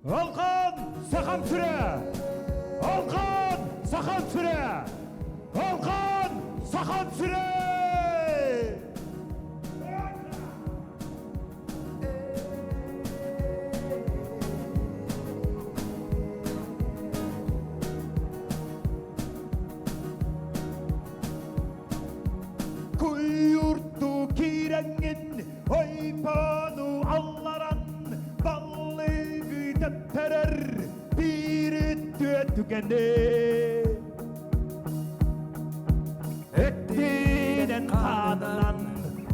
Алхан сахам сирэ! Алхан сахам сирэ! Алхан сахам сирэ! Куйурту киирэҥҥин ойбону алларан баллыгы тэптэрэр биир үтүө түгэни Эттинэн хаанынан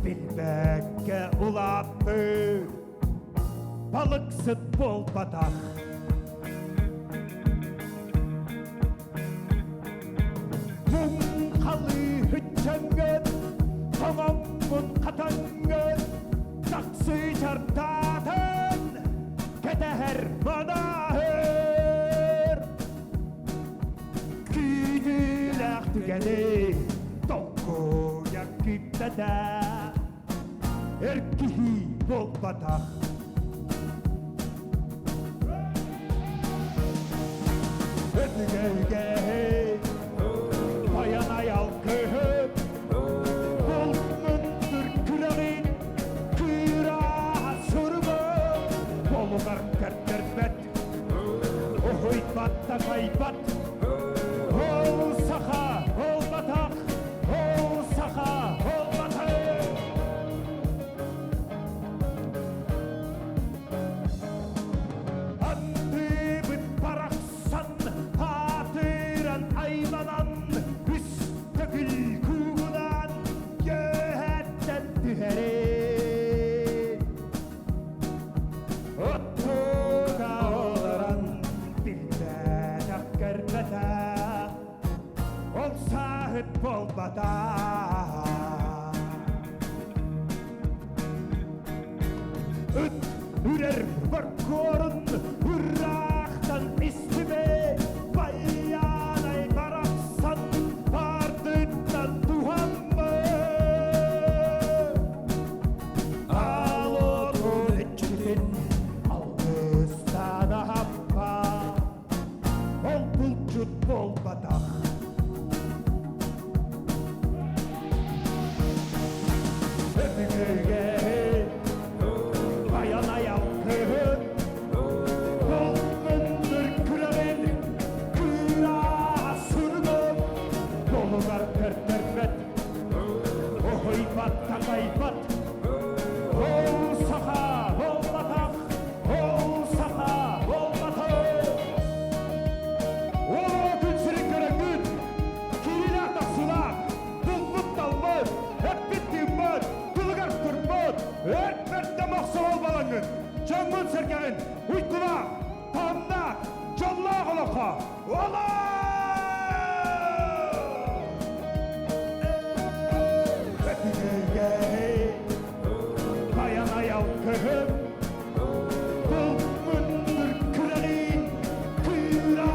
билбэккэ улааппыт балыксыт буолбатах. Муҥхалыы үччэҥҥин, тоҥоҥҥун хатаҥҥын, таксыы чартаатын, кэтэһэр манаһыр. Күүтүүлээх түгэни толкуйа күүппэтэ, эр киһи буолбатах. Өбүгэ Байанай алгыһыт, Булмуттур күрэҕин, Кыырааһа суругун, Болугар көрдөрбөт, Уһуйбат такайбат, Ол саха буолбатах, Ол саха буолбатах. Андыбыт барахсан аатыран айманан үс төгүл куугунаан үөһэттэн түһэрин. Оттуга олорон билбэтэх көрбөтөх ол сааһыт буолбатах. Ыт үрэр боркуорун ыраахтан истибэт байаанай барахсан баардыттан туһаммыт. Алотун иччитин алгыстаан аһаппа, ол булчут буолбатах. Өбүгэ Байанай алгыһын Булгундур күрэҕин Кыыра суругун Долугар көрдөрбөт Уһуйбат такайбат Ол саха буолбатах Ол саха буолбатах Ол күн сирин көрөҥҥүт Кириилээх тахсыылаах Булбут-талбыт, эппит-тыыммыт, тылыгар турбут, өрт-бэрт мохсоҕол балаҥҥыт, дьоҥҥун-сэргэҕин уйгулаах, таһымнаах, дьоллоох олоххо олох! Байанай алгыһым, булмундур күрэҕин, кыыра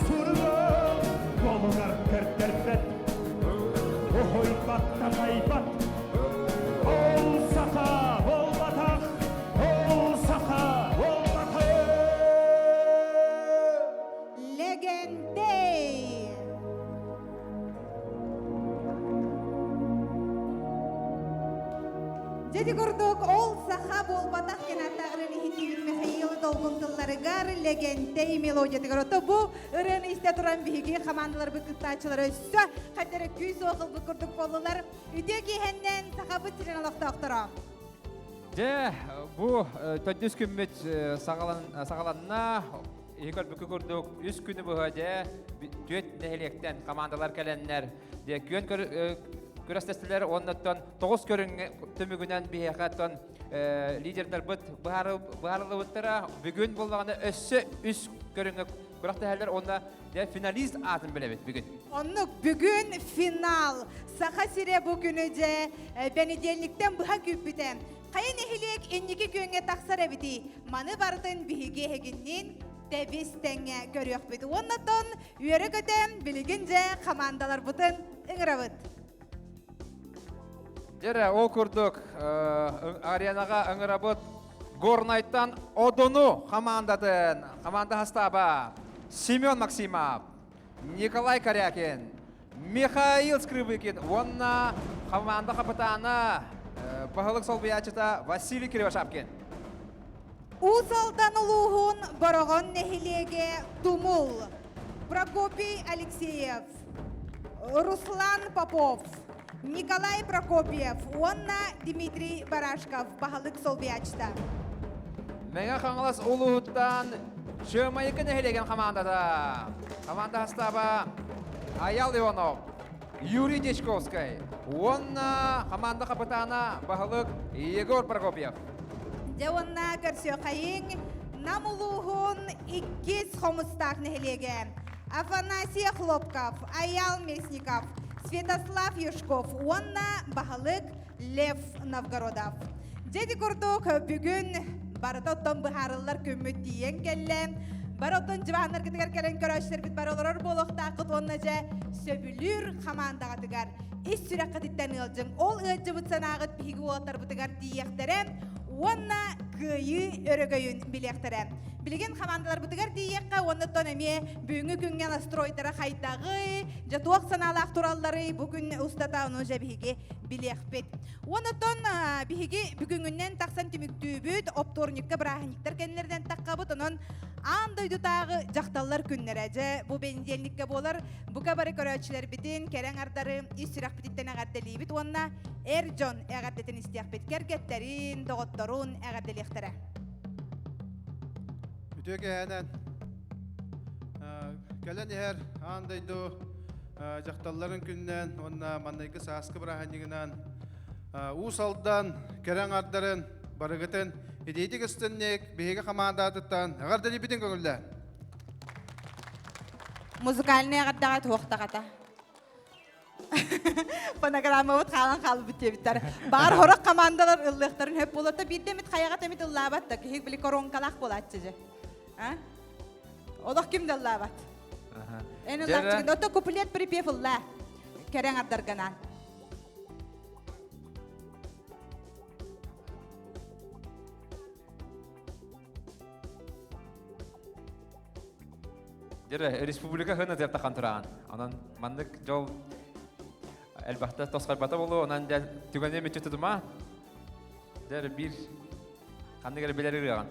суругум, болугар көрдөрбөт Уһуйбат такайбат Ол саха буолбатах Ол саха буолбатах Легендей! Дьэ курдук ол саха буолбатах диэн аттаҕырын иһитиибит Михаил долгун тылларыгар Легендей мелодиятыгар ото бу Ырыаны истэ туран биһиги хамаандаларбыт кыттааччылара өссө хайдара күүс суох ылбыт курдук буоллулар. Үтүө киэһэннэн Сахабыт сирин олохтоохторо. Дьэ, бу төрдүс күммүт саҕаланна. Иһи көрбүккэ курдук үс күнү быһа дьэ түөрт нэһилиэктэн командалар кэлэннэр дьэ күөн күрэстэстилэр уоннаттан тоҕус көрүҥ түмүгүнэн биһиэхэ оттон лидердарбыт быһаарыллыбыттара. Бүгүн буоллаҕына өссө үс көрүҥҥэ күрэхтэһэллэр уонна дьэ финалист аатын билэбит бүгүн. Оннук бүгүн финал. Саха сирэ бу күнү дьэ бэнидиэнньиктэн быһа күүппүтэ. Хайа нэһилиэк инники күөҥҥэ тахсар эбитий? Маны барытын биһиги эһигинниин тэбис тэҥҥэ көрүөхпүт. Уонна тон үөрэ-көтө билигин дьэ хамаандаларбытын ыҥырабыт. Дьэрэ, ол курдук аренаҕа ыҥырабыт. Горнайтан Одуну хамаандатын хамаанда хастааба Семен Максимов, Николай Корякин, Михаил Скрыбыкин уонна хамаанда хапытаана баһылык солбуйааччыта Василий Кривошапкин. Уус Алдан улууһун Бороҕон нэһилиэгэ Тумул, Прокопий Алексеев, Руслан Попов, Николай Прокопьев уонна Дмитрий Барашков баһылык солбуйааччыта. Мэҥэ Хаҥалас улууһуттан Чыамайыкы нэһилиэгин хамаандата. Хамаанда састааба Аял Иванов, Юрий Дьячковскай уонна хамаанда хапытаана баһылык Егор Прокопьев. Дьэ уонна көрсүөххэйиҥ Нам улууһун иккис Хомустаах нэһилиэгэ Афанасий Хлопков, Аял Местников, Святослав Юшков уонна баһылык Лев Новгородов. Дьэ курдук бүгүн барыта оттон быһаарыллар күммүт тиийэн кэллэ. Бары оттон дьыбааннаргытыгар кэлэн көрөөччүлэрбит бары олорор буолуохтааххыт уонна дьэ сөбүлүүр хамаандаҕытыгар ис сүрэххититтэн ыалдьыҥ. Ол ыалдьыбыт санааҕыт биһиги уолаттарбытыгар тиийиэхтэрэ уонна кыайыы өрөгөйүн билиэхтэрэ. Билигин хамаандаларбытыгар тиийиэххэ уонна оттон эмиэ бүгүҥҥү күҥҥэ настройдара хайдаҕый, дьэ туох санаалаах туралларый бу күн устата ону дьэ биһиги билиэхпит. Уонна оттон биһиги бүгүҥҥүнэн тахсан түмүктүүбүт, оптуорунньукка бырааһынньыктар кэннилэринэн таххабыт, онон аан дойдутааҕы дьахталлар күннэрэ дьэ бу бэнидиэнньиккэ буолар. Бука бары көрөөччүлэрбитин, кэрэ аҥардары ис сүрэхпититтэн эҕэрдэлиибит уонна эр дьон эҕэрдэтин истиэхпит. Кэргэттэрин, доҕотторун эҕэрдэлиэхтэрэ. Үтүө кэһээнэн кэлэн иһэр аан дойду дьахталларын күнүнэн уонна маннайгы сааскы бырааһынньыгынан Уус Алдан кэрэ аҥардарын барыгытын идиитик ыстынник биһиги хамаандаатыттан эҕэрдэлиибитин көҥүллээн. Музыкальный эҕэрдэҕэ туохтаҕата. Фонограммабыт хаалан хаалбыт диэбиттэр. Баар хорох командалар ыллыахтарын хөп буолар да биирдэ эмит хайаҕа эмит ыллаабат да киһи били коронкалаах буолааччы же. А? Олох ким да ыллаабат. Эн ыллааччыгын ото куплет припев ыллаа. Кэрэҥ ардарганаан. Дьэ, республика хына тыаптахан тураан. Онон маннык дьол элбэхтэ тосхойбото болу, онон дьэ түгэни мүччү тутума. Дьэ биир ханнык эрэ билэр ырыаҕын.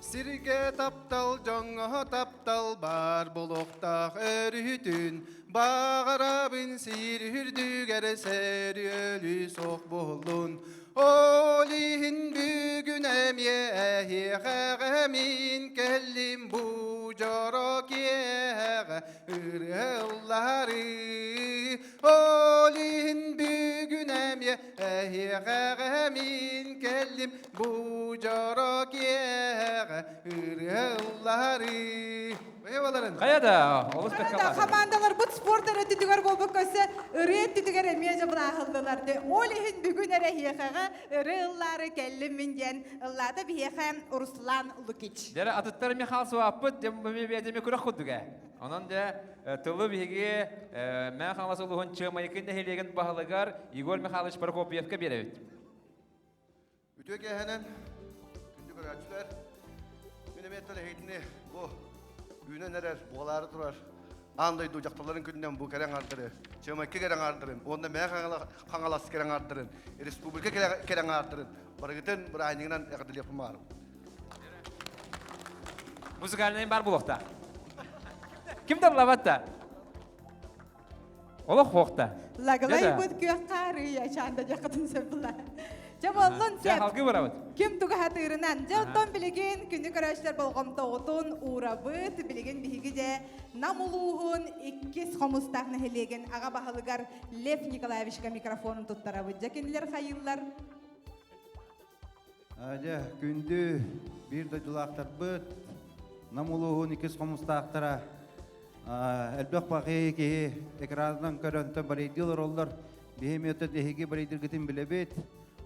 Сиргэ таптал, дьоҥҥо таптал баар буолуохтаах өрүһүтүн, баҕарабын сир үрдүгэр сөрүөлүү суох буоллун. Ол иһин бүгүн эмиэ эһиэхэҕэ мин кэллим бу дьоро киэһэҕэ ырыаллары. Ол иһин бүгүн эмиэ эһиэхэҕэ мин кэллим Бу дьоро киэһэҕэ ырыаллары. Бэйэ Хайа да, олус Да, хамаандаларбыт спорт эрэ өттүтүгэр буолбакка өссө ырыа өттүтүгэр эмиэ дьабылааһыллылар. Ол иһин бүгүн эрэ эһиэхэҕэ ырыа ыллаары кэллим мин диэн ыллаата биһиэхэ Руслан Лукич. Дьэ, атыттар Михаил Суаппыт, дьэ күрэх курдук ээ. Онон дьэ тылы биһиги Мэҥэ Хаҥалас улууһун Чыамайыкы нэһилиэгин баһылыгар Егор Михайлович Прокопьевка биэрэбит. Үтүө киэһэнэн, күндү көрөөччүлэр, мин эмиэ эһигитини бу үүнэн эрэр, буолаары турар аан дойду дьахталларын күнүнэн бу кэрэ аҥаардары, Чыамайкы кэрэ аҥаардарын уонна Мэҥэ Хаҥалас кэрэ аҥаардарын, республика кэрэ аҥаардарын барыгытын бырааһынньыгынан эҕэрдэлиэхпин баҕарабын. Музыкальный бар буолуохта. Ким да ыллабат да? Олох хуохта. Лаглайбыт күөх хаарыйа чаанда дьахатын сөбүлэ. Дьэ буоллун сеп. Халгы барабыт. Ким туга хатыырынан. Дьэ оттон билигин күнү көрөөччүлэр болҕомтоҕутун уурабыт. Билигин биһиги дьэ Нам улууһун иккис Хомустаах нэһилиэгин аҕа баһылыгар Лев Николаевичка микрофонун туттарабыт. Дьэ кинилэр хайыыллар? Дьэ, күндү биир дойдулаахтарбыт, Нам улууһун иккис хомустаахтара элбэх баҕайы киһи экранынан көрөн барыйдыы олороллор. Биһи эмиэ эһиги барыйдыргытын билэбит.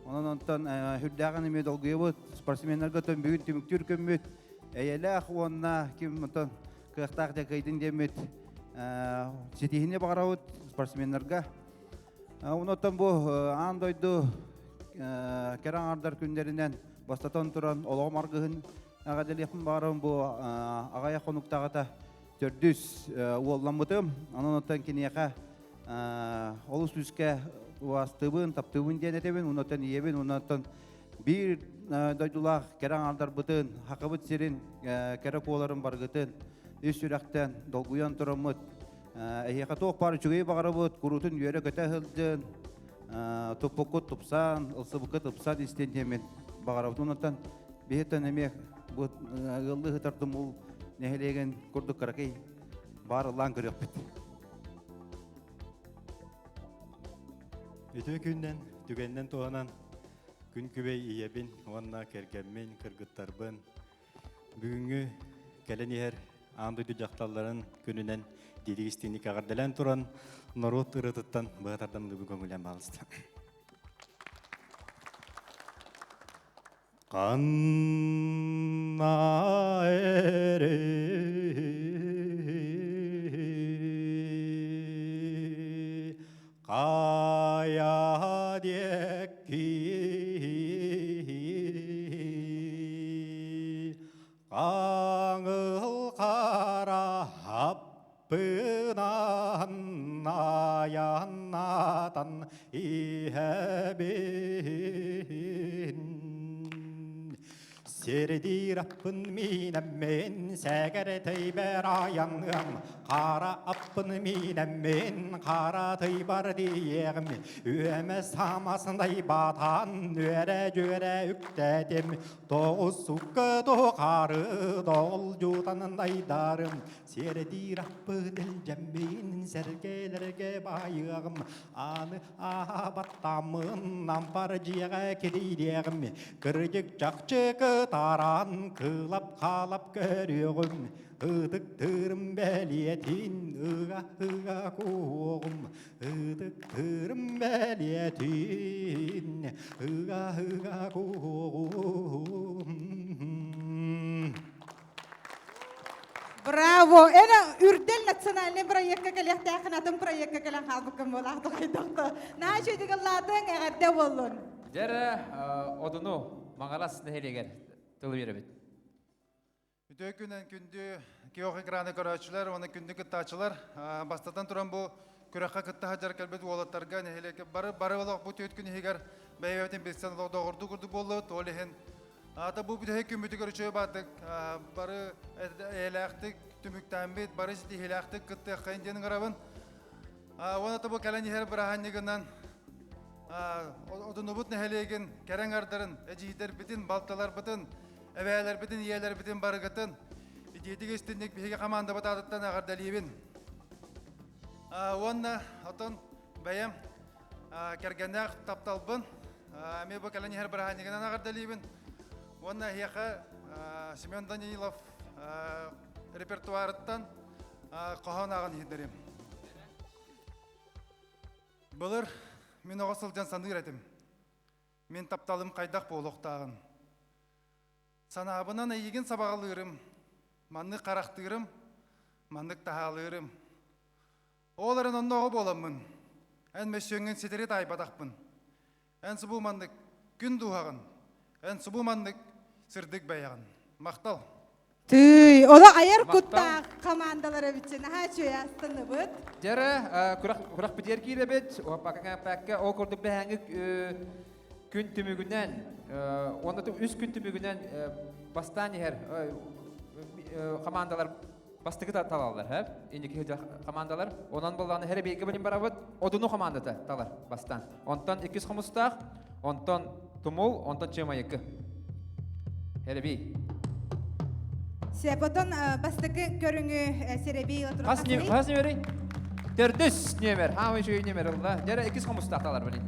Онон онтон үрдээҕин эмиэ долгуйабыт. Спортсменнарга оттон бүгүн түмүктүүр күммүт эйэлээх уонна ким онтон кыахтаах дьэ кыайдын диэммит ситиһини баҕарабыт спортсменнарга. Онотон бу аан дойду кэрэ аҥардар күннэринэн бастатан туран олоҕум аргыһын эҕэрдэлиэхпин баҕарабын бу аҕыйах хонуктааҕыта төрдүс уолламмытым. Онон оттон киниэхэ олус күүскэ убаастыыбын, таптыыбын диэн этэбин, оннуттан ийэбин, оннуттан биир дойдулаах кэрэ аҥардарбытын, Хакабыт сирин кэрэ куоларын баргытын ис сүрэхтэн долгуйан тураммыт эһиэхэ туох баар үчүгэйи баҕарабыт, куруутун үөрэ-көтө сылдьын, туппуккут тупсан, ылсыбыккыт ыпсан истин диэммин баҕарабыт. Оннуттан биһиттэн эмиэ бу ыаллыы сытар Тумул нэһилиэгин курдук кыракый баар ыллаан көрүөхпүт. Үтүө күннэн, түгэннэн туһанан күн күбэй ийэбин уонна кэргэммин, кыргыттарбын бүгүҥҥү кэлэн иһэр аан дойду дьахталларын күнүнэн диирик истиҥник эҕэрдэлээн туран норуот ырыатыттан быһа тардан бүгүн көҥүлээн баалыста. Ханна эрэ хайа диэки Хаҥыл хара аппынан айаннатан иһэбин. Сирдиир аппын миинэммин, сэгэртэйбэр айаныам, хара аппын миинэммин, хара тыйбар диэҕим, үөмэ самасындай батан, үөрэ-дьүөрэ үктэтим, Тоҕус сукка тухары долдьутанан айдарым, сиэрдиир аппыт илдьэммин, сэргэлэргэ байыаҕым, аны аабаттаммын, ампар дьиэҕэ кириириэҕим, кырдьык чахчы кытаран, кылап-халап көрүөҕүм, ытыктыырым бэлиэтин, ыга-ыга куоҕум, Ытыктыырым бэлиэтин, ыга-ыга куоҕум. Браво! Эна үрдэл национальный проекка кэлиэхтээххин атын проекка кэлэн хаалбыккын буолаах хайдахта. Наһаа үчүгэй ыллаатыҥ, эҕэрдэ буоллун. Дьэрэ Одуну Маҥалас нэһилиэгэр тыл биэрэбит. Үтүө күнэн күндү киох экраны көрөөччүлэр уонна күндү кыттааччылар. Бастатан туран бу күрэххэ кытта сылдьар кэлбит уолаттарга нэһилиэккэ бары бары олох бу түөрт күн иһигэр бэйэбитин билсэн олох доҕордуу курдук буоллубут. Ол иһин ата бу бүтэһик күммүтүгэр үчүгэй баатык бары эйэлээхтик түмүктээммит, бары ситиһиилээхтик кыттыаххайын диэн ыҥырабын. Уонна бу кэлэн иһэр бырааһынньыгынан Одунубут нэһилиэгин кэрэ аҥардарын, эдьиийдэрбитин, балтыларбытын Эбээлэрбитин, ийэлэрбитин барыгытын итиитик истинник биһиги хамаандабыт аатыттан эҕэрдэлиибин. Уонна отон бэйэм кэргэннээх тапталбын эмиэ бу кэлэн иһэр бырааһынньыгынан эҕэрдэлиибин. Уонна эһиэхэ Семен Данилов репертуарыттан хоһоон ааҕан иһитиннэриэм. Былыр мин оҕо сылдьан саныыр этим. Мин тапталым хайдах буолуохтааҕын. Санаабынан эйигин сабаҕалыырым, маннык харахтыырым, маннык таһаалыырым. Ол эрэн оннооҕу буоламмын, эн мөссүөҥҥүн ситэри таайбатахпын. Эн субу маннык күн дууһаҕын, эн субу маннык сырдык бэйэҕин. Махтал! Тыый, оло айар куттаах командалар эбитчи наһаа үчүгэй астынныбыт. Дьэрэ, күрэх бүтэр киирэбит, пакка ол курдук бэһээҥҥи күн түмүгүнэн, уонна үс күн түмүгүнэн бастаан иһэр командалар бастакы талаллар, һэ? Инники командалар. Онон боллааны хәрэ бииргэ билин барабыт, Одуну командата талар бастаан. Онтон иккис хомустаах, онтон Тумул, онтон Чымайыкы. Эрэбий. Сөп, отон бастакы көрүҥү Серебий Хас хас нүмерий? Төрдүс нүмер. Хаамай үчүгэй нүмер ылла. Дьэ, иккис хомустаах талар билин.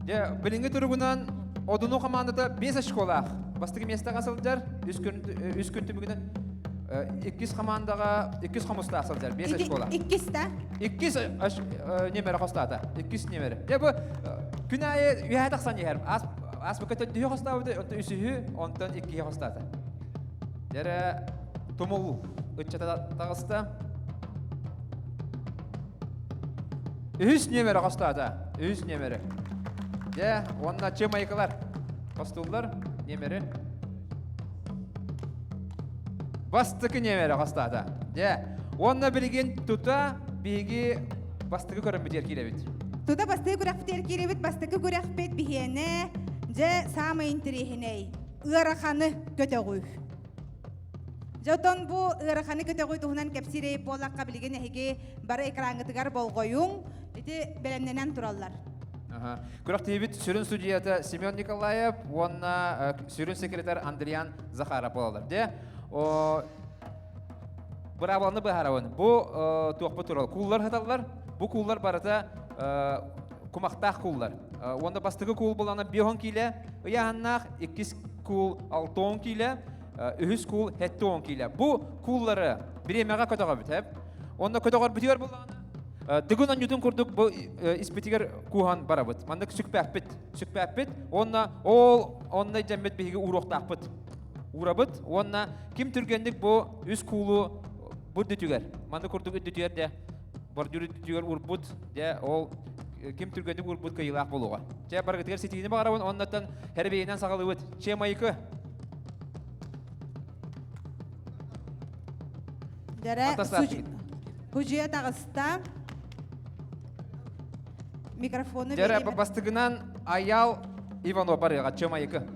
Дьэ, билиҥҥи туругунан Одуну командата 5 очколаах. Бастакы миэстэҕэ сылдьар, үс күн үс күн түмүгүнэн иккис командаҕа иккис хомустаах сылдьар, 5 очколаах. Иккис да? Иккис нүмерэ хостоото. Иккис нүмерэ. Дьэ, бу күн аайы үөһэ тахсан иһэр. Аас ааспыкка төрдүһү хостообута, онтон үсүһү, онтон иккиһи хостоото. Дьэрэ тумул ыччата таҕыста. Үһүс нүөмэрэ хостоото. Үһүс нүөмэрэ. Дьэ, уонна чымайкалар хостууллар нүөмэри. Бастакы нүөмэрэ хостоото. Дьэ, уонна билигин тута биһиги бастакы көрөммүтүгэр киирэбит. Тута бастакы күрэхпитигэр киирэбит. Бастакы күрэхпит биһиэнэ дьэ саамай интэриэһинэй ыараханы көтөҕүү. Дьэ отон бу ыараханы көтөҕүү туһунан кэпсиир буоллахха билигин эһиги бары экраҥҥытыгар болҕойуҥ. Ити бэлэмнэнэн тураллар. Күрэхтиибит сүрүн судьуйата Семен Николаев уонна сүрүн секретарь Андриан Захаров буолаллар. Дьэ, быраабыланы быһаарабын. Бу туохпут турал. Кууллар сыталлар. Бу кууллар барыта кумахтаах кууллар. Уонна бастакы куул булана 5 киилэ ыйааһыннаах, иккис куул 6 киилэ, үһүс куул 70 киилэ. Бу кууллары бириэмэҕэ көтөҕөбүт, эп. Онно көтөҕөрбүтүгэр буллаҕына, дыгын онньутун курдук бу испитигэр кууһан барабыт. Маннык сүкпэппит, сүкпэппит. Уонна ол онно дьэммит биһиги ууруохтаахпыт. Уурабыт. Уонна ким түргэнник бу үс куулу бу үрдүтүгэр, маннык курдук үрдүтүгэр де бордюр үрдүтүгэр уурбут, дьэ ол ким түргэнник уурбут кыайыылаах буолуоҕа. Чэ, барыгытыгар ситиини баҕарабын, оннуттан хэрбиинэн саҕалыыбыт. Че майкы. Дэрэ Хужуя таҕыста. Микрофону Дэрэ бастыгынан Аял Иванов барыаҕа Че майкы.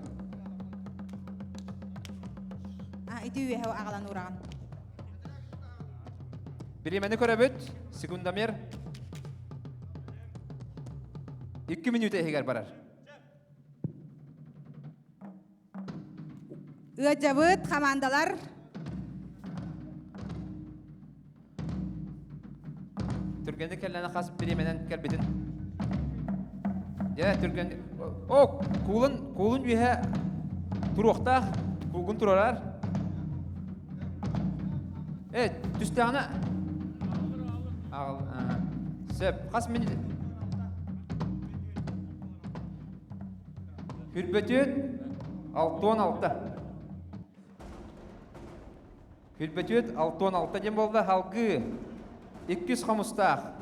А, ити үөһэ аҕалан ураҕын. Бириэмэни көрөбүт. Секундомер. Икки мүнүүтэ иһигэр барар. Ыадьабыт хамаандалар. Түргэнник кэллэни хас бириэмэнэн кэлбитин. Дьэ, түргэн... О, куулун, куулун үөһэ туруохтаах, куулгун турарар. Э, түстэҕинэ... Аҕал, Сөп, хас минут? Хүрбөтүөт 66. Хүрбөтүөт 66 диэн буолла халгыы. Иккис хомустаах.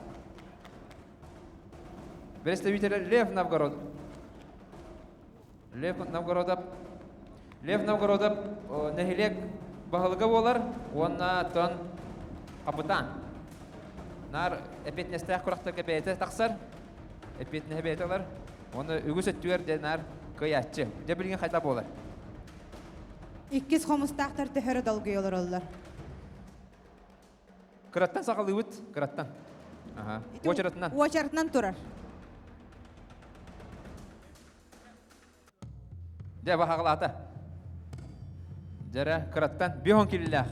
Представитель Лев Новгород. Лев Новгородов Лев Новгородов нэһилиэк баһылыга буолар уонна тон хапытаан. Наар эппиэтинэстээх күрэхтэргэ бэйэтэ тахсар, эппиэтинэһи бэйэтэ ылар. Уонна үгүс өттүгэр дьэ наар кыайааччы. Дьэ билигин хайдах буолар? Иккис хомустаахтар төһөрө долгуйа олороллор. Кыраттан саҕалыыбыт, кыраттан. Аха. Уочаратынан. Уочаратынан турар. Дьэ, баһаҕалаата. Дьэрэ, кыраттан биһон киллээх.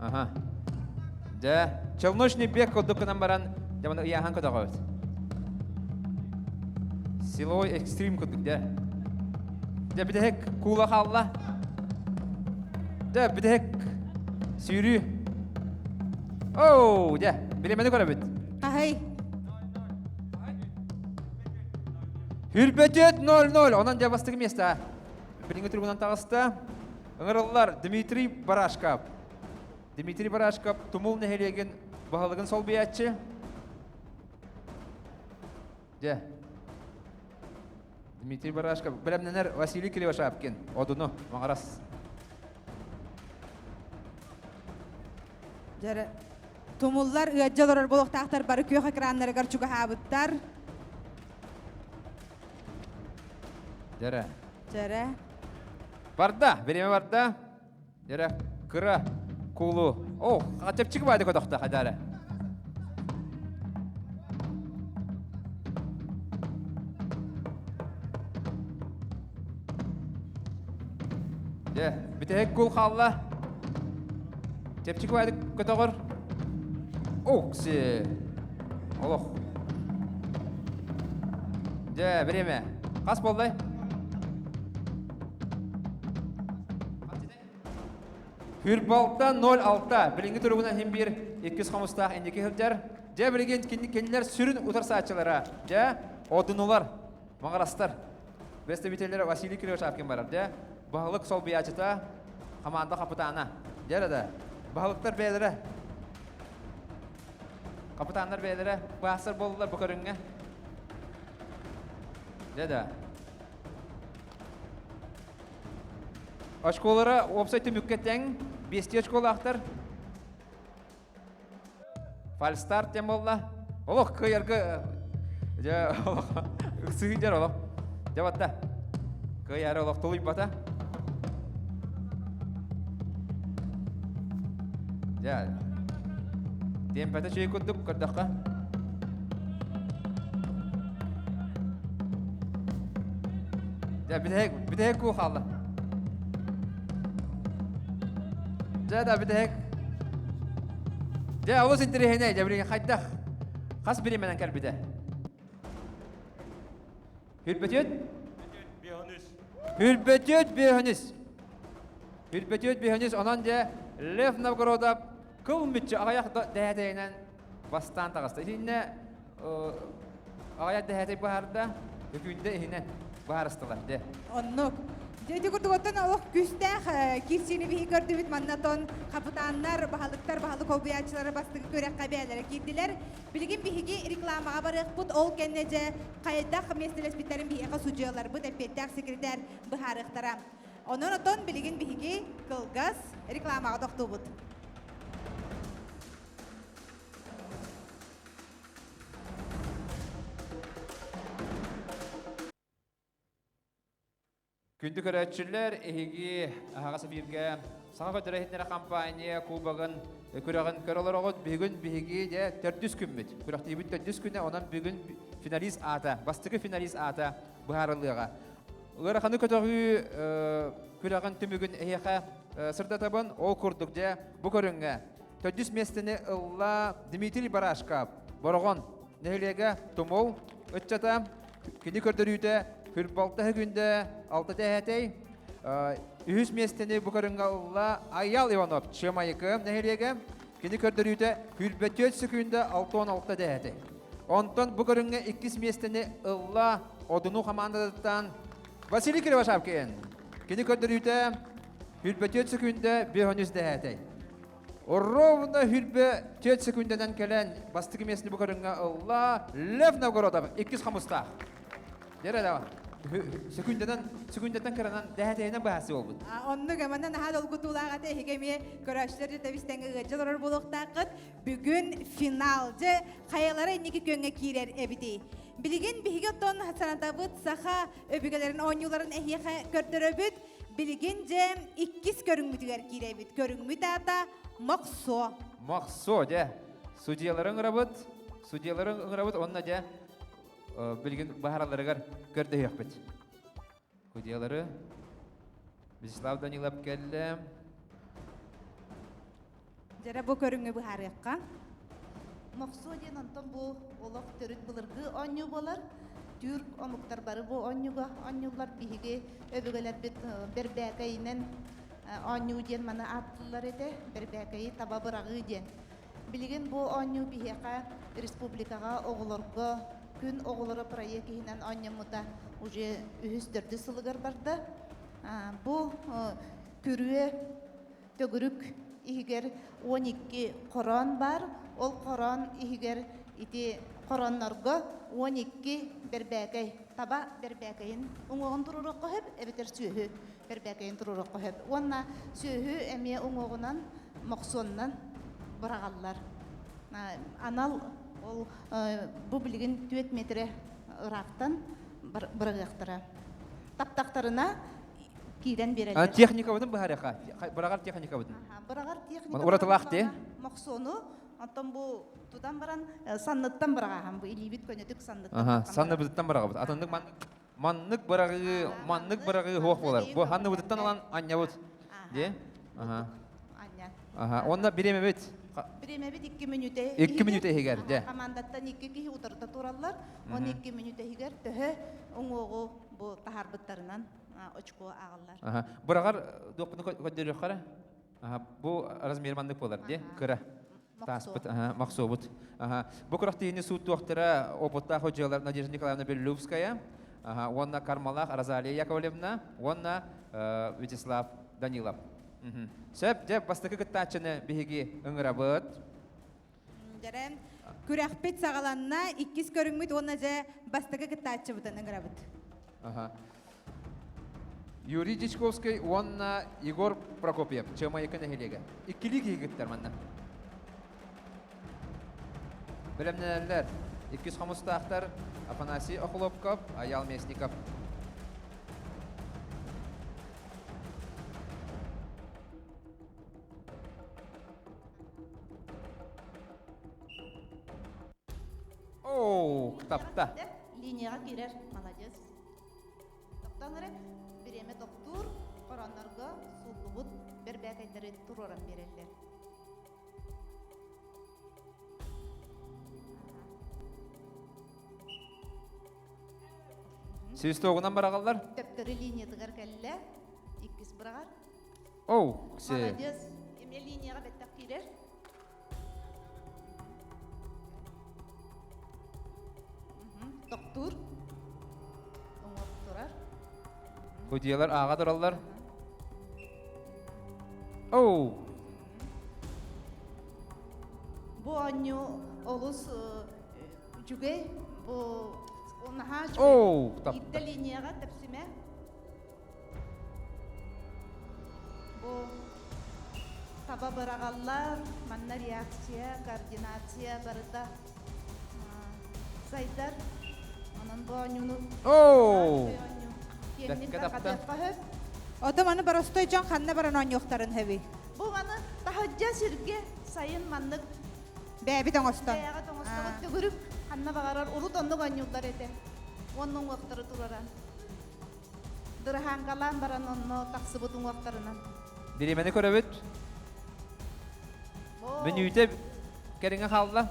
Аха. Дьэ, челночный бег курдук гынан баран, дьэ, маны ыйааһан көтөҕөбүт. Силовой экстрим курдук, дьэ. Дьэ, бүтэһик куула хаалла. Дьэ, бүтэһик сүүрүү. Оу, дьэ, билимэни көрөбүт. Хаһый. Хүрбөтүөт 0-0. Онон дьэ бастакы миэстэ. Билиҥҥи туругунан таҕыста. Ыҥырыллар Дмитрий Барашков. Дмитрий Барашков Тумул нэһилиэгин баһылыгын солбуйааччы. Дьэ. Дмитрий Барашков. Бэлэмнэнэр Василий Кривошапкин. Одуну, Маҥарас. Дьэрэ Тумуллар ыадьа олорор буолуохтаахтар бары күөх экраннарыгар чугаһаабыттар. Дьэрэ. Дьэрэ. Барда, время барда. Дьэрэ, кыра куулу. О, чэпчэки баайды көтөхтө хадара. Дьэ, бүтэһик кул хаалла. Чэпчэки баайдык көтөҕөр. Окси. Олох. Дьэ, время. Хас буоллай? Хүрбалта 0-6. Билиҥҥи туругунан иһин биир иккис хомустаах инники сылдьар. Дьэ, билигин кинилэр сүрүн утарсааччылара. Дьэ, одунулар, маҕарастар. Представителлэрэ Василий Кривошапкин барар. Дьэ, баһылык солбуйааччыта, хамаанда хапытаана. Дьэ эрэ да, баһылыктар бэйэлэрэ. Капитаннар бэйэлэрэ баасар буоллулар бу көрүҥҥэ. Дьэ да. Очколара уопсай түмүккэ тэҥ, биэстии очколаахтар. Фальстарт диэн буолла. Олох кыайарга дьэ олох ыксыһыдьар олох. Дьэ батта. Кыайары олох тулуйбата. Дьэ темпэтэ чүй курдук көрдөххө. Дьэ бүтэһик бүтэһик куу хаалла. Дьэ да бүтэһик. Дьэ олус интэриэһинэй дьэ билигин хайдах хас бириэмэнэн кэлбитэ? Хүрбөтүөт? Хүрбөтүөт биэһүнүс. Хүрбөтүөт биэһүнүс онон дьэ Лев Новгородов кыл мүччү аҕыйах дэһээтэйинэн бастаан таҕыста. Итиннэ аҕыйах дэһээтэй баһарда, үкүүндэ иһинэн баһарыстылар дьэ. Оннук. Дьэ ити курдук оттон олох күүстээх киирсиини биһи көрдүбүт. Манна тон хапытааннар, баһылыктар, баһылык холбуйааччылара бастакы күрэххэ бэйэлэрэ киирдилэр. Билигин биһиги рекламаҕа барыахпыт, ол кэннэ дьэ хайдах миэстэлэспиттэрин биһиэхэ судьуйаларбыт, эппиэттээх секретарь быһаарыахтара. Онон отон билигин биһиги кылгас рекламаҕа тохтуубут. Күндү көрөөччүлэр, эһиги аһаҕас эфиргэ Саҥа көтөрө иһитиннэрэ компания кубогын күрэҕин көрө олороҕут. Бүгүн биһиги дьэ төрдүс күммүт. Күрэхтиибит төрдүс күнэ, онон бүгүн финалист аата, бастакы финалист аата быһаарыллыаҕа. Ыараханы көтөҕүү күрэҕин түмүгүн эһиэхэ сырдатабын. Ол курдук дьэ бу көрүҥҥэ төрдүс миэстэни ылла Дмитрий Барашков, Бороҕон нэһилиэгэ Тумул ыччата. Кини көрдөрүүтэ Хүрбалта күндэ алта тэһэтэй. Үһүс миэстэни бу көрүҥҥэ ылла Айял Иванов, Чымайыкы нэһилиэгэ. Кини көрдөрүүтэ Хүрбөтүөт секүндэ 66 дэһэтэй. Онтон бу көрүҥҥэ иккис миэстэни ылла Одуну хамаандатыттан Василий Кривошапкин. Кини көрдөрүүтэ Хүрбөтүөт секүндэ 5 дэһэтэй. Ровно хүрбэ 4 секундэнэн кэлэн бастакы миэстэни бу көрүҥҥэ ылла Лев Новгородов иккис хомустаах. Дьэрэ да секундэнэн секундаттан кыранан дэһэтэйинэн быһаасы буолбут. Оннук эманна наһаа долгутуулаах этэ эһиги эмиэ көрөөччүлэр тэбис-тэҥҥэ ыалдьа олорор буолуохтааххыт. Бүгүн финал дьэ хайалара инники күөҥҥэ киирэр эбитий? Билигин биһиги оттон санатабыт саха өбүгэлэрин оонньууларын эһиэхэ көрдөрөбүт. Билигин дьэ иккис көрүҥмүтүгэр киирэбит. Көрүҥмүт аата Мохсо. Мохсо дьэ. Судьялары ыҥырабыт. Судьялары ыҥырабыт уонна дьэ билигин баһаралларыгар көрдөһүөхпүт. Судьялары Вячеслав Данилов кэллэ. Дьэрэ бу көрүҥү быһаарыахха. Мохсуо диэн онтон бу олох төрүт былыргы оонньуу буолар. Түүрк омуктар бары бу оонньууга оонньууллар. Биһиги өбүгэлэрбит бэрбээкэйинэн оонньуу диэн маны ааттыыллар этэ. Бэрбээкэйи таба быраҕыы диэн. Билигин бу оонньуу биһиэхэ республикаҕа оҕолорго Күн оҕолоро проект иһинэн оонньоммута уже үһүс төрдүс сылыгар барда. Бу күрүө Төгүрүк иһигэр 12 хороон баар. Ол хороон иһигэр ити хорооннорго 12 бэрбээкэй, таба бэрбээкэйин уҥуоҕун туруоруохха сөп эбэтэр сүөһү бэрбээкэйин туруоруохха сөп. Уонна сүөһү эмиэ уҥуоҕунан, мохсуонунан быраҕаллар. Анал ол бу билигин 4 метрэ ыраахтан быраҕыахтара. Таптахтарына киирэн биэрэллэр. Техникабытын быһаарыахха. Быраҕар техникабытын. Быраҕар техника. Уратылаах дии. Мохсуону, оттон бу тутан баран санныттан быраҕаһан бу илиибит көнөтүк санныттан. Санныбытыттан быраҕабыт. Атыннык маннык быраҕыы, маннык быраҕыы суох буолар. Бу санныбытыттан ылан анньабыт. Дии. Аха. Аха. Онно бириэмэбит. Бириэмэбит 2 мүнүүтэ. 2 мүнүүтэ иһигэр, дьэ. Командаттан 2 киһи утарыта тураллар. 12 мүнүүтэ иһигэр төһө уҥуоҕу бу таһаарбыттарынан очко ааҕаллар. Быраҕар дуоппуну көрдөрүөххэ бу размер маннык буолар дии кыра тааспыт махсуобут бу күрэхтэһиини сууттуохтара опыттаах дьыалар Надежда Николаевна Беллюбская уонна Кармалаах Розалия Яковлевна уонна Вячеслав Данилов. Сөп, дьэ бастакы кыттааччыны биһиги ыҥырабыт. Дьэрэ. Күрэхпит саҕаланна, иккис көрүҥмүт уонна дьэ бастакы кыттааччыбытын ыҥырабыт. Ага. Юрий Дьячковский уонна Егор Прокопьев Чыамайыкы нэһилиэгэ. Иккилии киһи кыттар манна. Бэлэмнэнэллэр. Иккис хомустаахтар Афанасий Охлопков, Аял Местников. Оу, тапта. Линияҕа киирэр, молодец. Тохтоон эрэ, бириэмэ тохтуур, хороннорго сууллубут бэрбээкэйдэри туруоран биэрэллэр. Свистоҕунан бараҕаллар? Төптөрү линиятыгар кэллэ, иккис быраҕар. Оу, се. Молодец. Эмиэ линияҕа бэттэх киирэр. Тохтуур. Уҥуох турар. Судьялар ааҕа тураллар. Оу! Бу оонньуу олус үчүгэй. Бу наһаа Оу! үчүгэй. Биирдэ линияҕа тэпсимэ. Бу таба быраҕаллар, манна реакция, координация барыта сайдар. Онон бу оонньууну Оу! киэҥник тарҕатыахха сөп. Ото маны боростой дьон ханна баран оонньуохтарын сөбүй? Бу маны таһырдьа сиргэ сайын маннык Бэйэбит оҥостон. Бэйэҕит оҥостоҕут төгүрүк ханна баҕарар урут оннук оонньууллар этэ. Уонна уҥуохтары турара. Дыраһааҥкалаан баран онно тахсыбыт уҥуохтарынан. Бириэмэни көрөбүт. Мүнүүтэ кэриҥэ хаалла.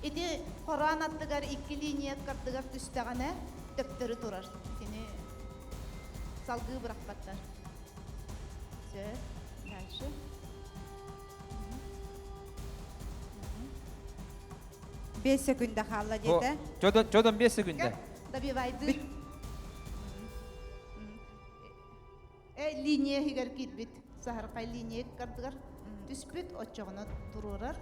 Ити хороон аттыгар икки линия аттыгар түстэҕинэ төптөрү турар. Итини салгыы бырахпаттар. Все, дальше. 5 секунда хаалла диэтэ. Чодон 5 секунда. Добивайдыр. Линия иһигэр киирбит саһархай линия кардыгар түспүт оччоҕуна туруорар.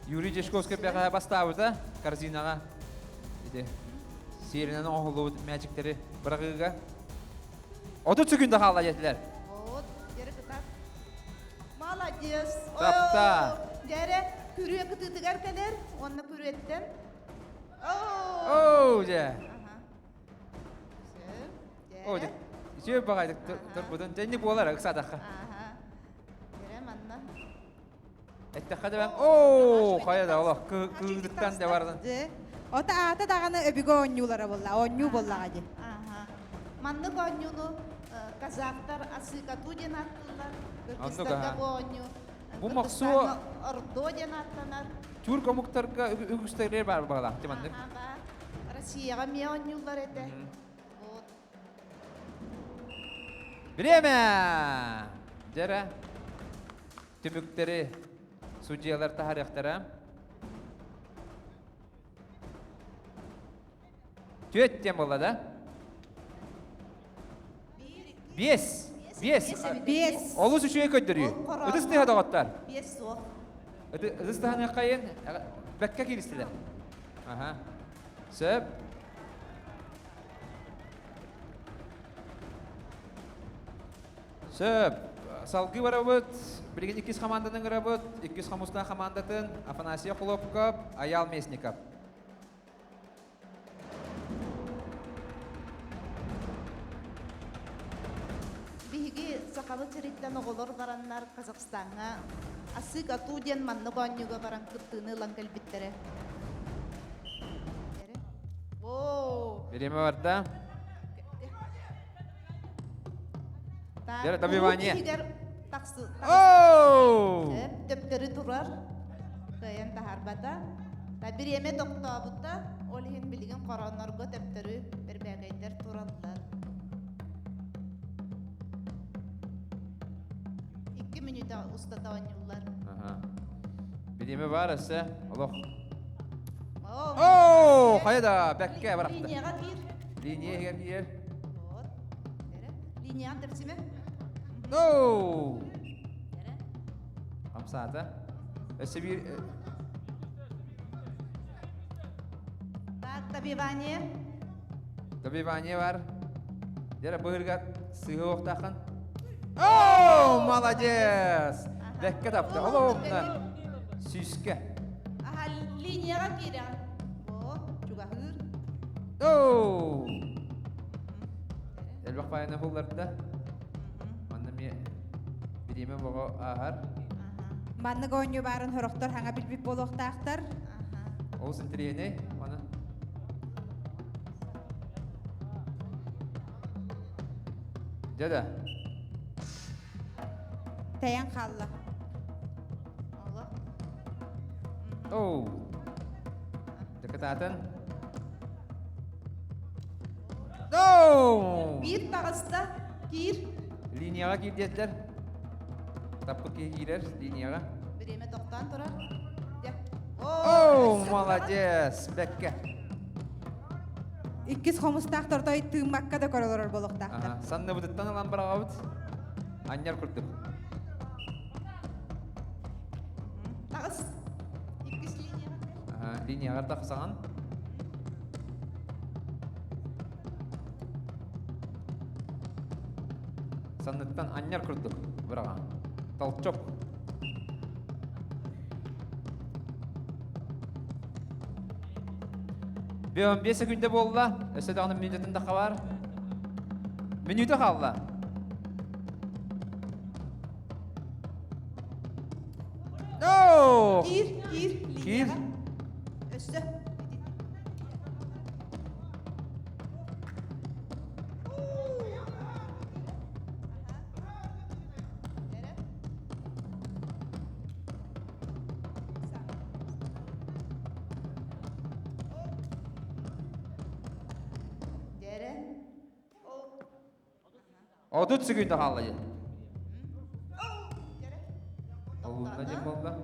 Юрий Дьячковскай бэҕэһээ бастаабыта корзинаҕа ити сиэринэн оҥоһуллубут мээчиктэри быраҕыыга 30 секунда хаалла диэтилэр. Вот, дьэрэ кытаат. Молодец. Тапта. Дьэрэ күрүө кытыытыгар кэлэр, уонна күрүөттэн. Оу, дьэ. О, дьэ. Үчүгэй баҕайытык турбутун. Дьэ, инник буолар ыксаатахха. Дьэрэ манна. Эттэххэ да оо, хайа да олох кыылыттан да бардан. Ота аата даҕаны өбүгэ оонньуулара буолла, оонньуу буоллаҕа дии. Маннык оонньууну казахтар асыкату диэн ааттыыллар. Кыргызтарга бу оонньуу Бу мохсуо Ордо диэн ааттанар. Тюрк омуктарга үгүстэригэр баар баҕалаах маннык. Россияҕа эмиэ оонньууллар этэ. Вот. Время! Дьэрэ. Түмүктэри судьуйалар таһаарыахтара. Түөт диэн буолла да? Биэс. Биэс. Биэс. Олус үчүгэй көрдөрүү. Ытыс тыаһа доҕоттор. Биэс суох. Ытыс тыһаныаххайын бэккэ кииристилэр. Аха. Сөп. Сөп. Салгыы барабыт. Билигин иккис хамаанданы ыҥырабыт. Иккис хомустаах хамаандатын Афанасий Хлопков, Аял Местников. Биһиги сахабыт сириттэн оҕолор бараннар Казахстаҥҥа Асык атуу диэн маннык оонньууга баран кыттыыны ылан кэлбиттэрэ. Оо! Бириэмэ барда. Дьэ, добивание. Тахсы. Оу! Төптөрү турар. Кыайан таһаарбата. Та бириэмэ тохтообута. Ол иһин билигин хоронорго төптөрү бэрбээкэйдэр тураллар. Икки мүнүүтэ устата оонньууллар. Бириэмэ бар өссө. Олох. Оу! Оо, хайа да, бэккэ барахта. Линияҕа киир. Линия иһигэр киир. Вот. Линияҕа тэпсимэ. Оу! Хамсаата. Өссө биир... Так, добивание. Добивание бар. Дера быһырга сыһы оқтақын. О, молодец! Бэккэ тапты. Олоумна. Сүүскэ. Аха, линияҕа киирэн. Бо, чугаһыыр. Оу! Элбэх пайына булларда. Манна ми бириэмэ боҕо ааһар. Маннык оонньуу баарын сорохтор хаҥа билбит буолуохтаахтар. Олус интэриэһинэй. Маны Дьэ да. Тэйэн хаалла. Оу. Дакытаатын. Оу! Биир таҕыста. Киир. Линияҕа киир диэтилэр. Таппыт киһи киирэр линияҕа. Бириэмэ тохтоон турар. Дьэ. Оу, молодец, бэккэ. Иккис хомустаах тортой тыыммакка да көрө олорор буолуохтаахтар. Санныбытыттан ылан быраҕабыт. Анньар курдук. Таҕыс. Иккис линияҕа. Линияҕа тахсаҕын. Санныттан анньар курдук быраҕан. Толчок. Бөөн 5 секунда буолла. Өссө даҕаны мүнүүтэтин да хабар. Мүнүүтэ хаалла. No! Киир, киир, Киир. Өссө. 30 секунда хаалла дьэ. Олунна диэн буолла.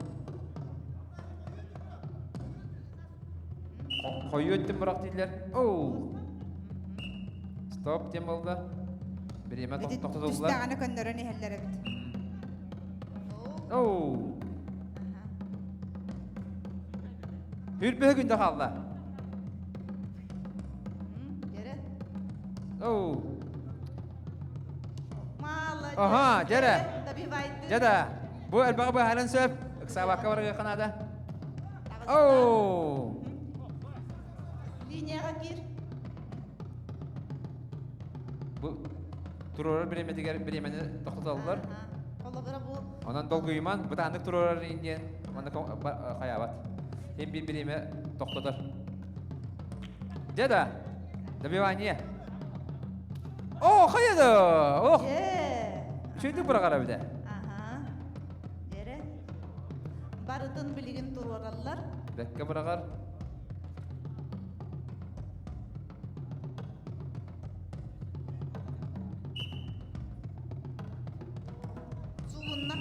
Хойуу өттүн бырах дииллэр. Оу! Стоп диэн буолла. Бириэмэ тохтотуллар. Түстэҕинэ көннөрөн иһэллэр эбит. Оу! Хүрбөһө күндэ хаалла. Оу! Аха, дьэрэ. Дьэ да. Бу элбэҕи быһааран сөп. Ыксаабакка барыахха наада. Оу! Линияҕа киир. Бу туруорар бириэмэтигэр бириэмэни тохтотоллор. Холобура бу. Онон долгуйуман, бытааннык туруорар диэн манна хайаабат. Хин биир бириэмэ тохтотор. Дьэ да, добивание. О, хайа да! Ох! Үчүгүйдүк быраҕар эбитэ. Аха. Дьэрэ. Барытын билигин туруораллар. Бэккэ быраҕар. Сулунна.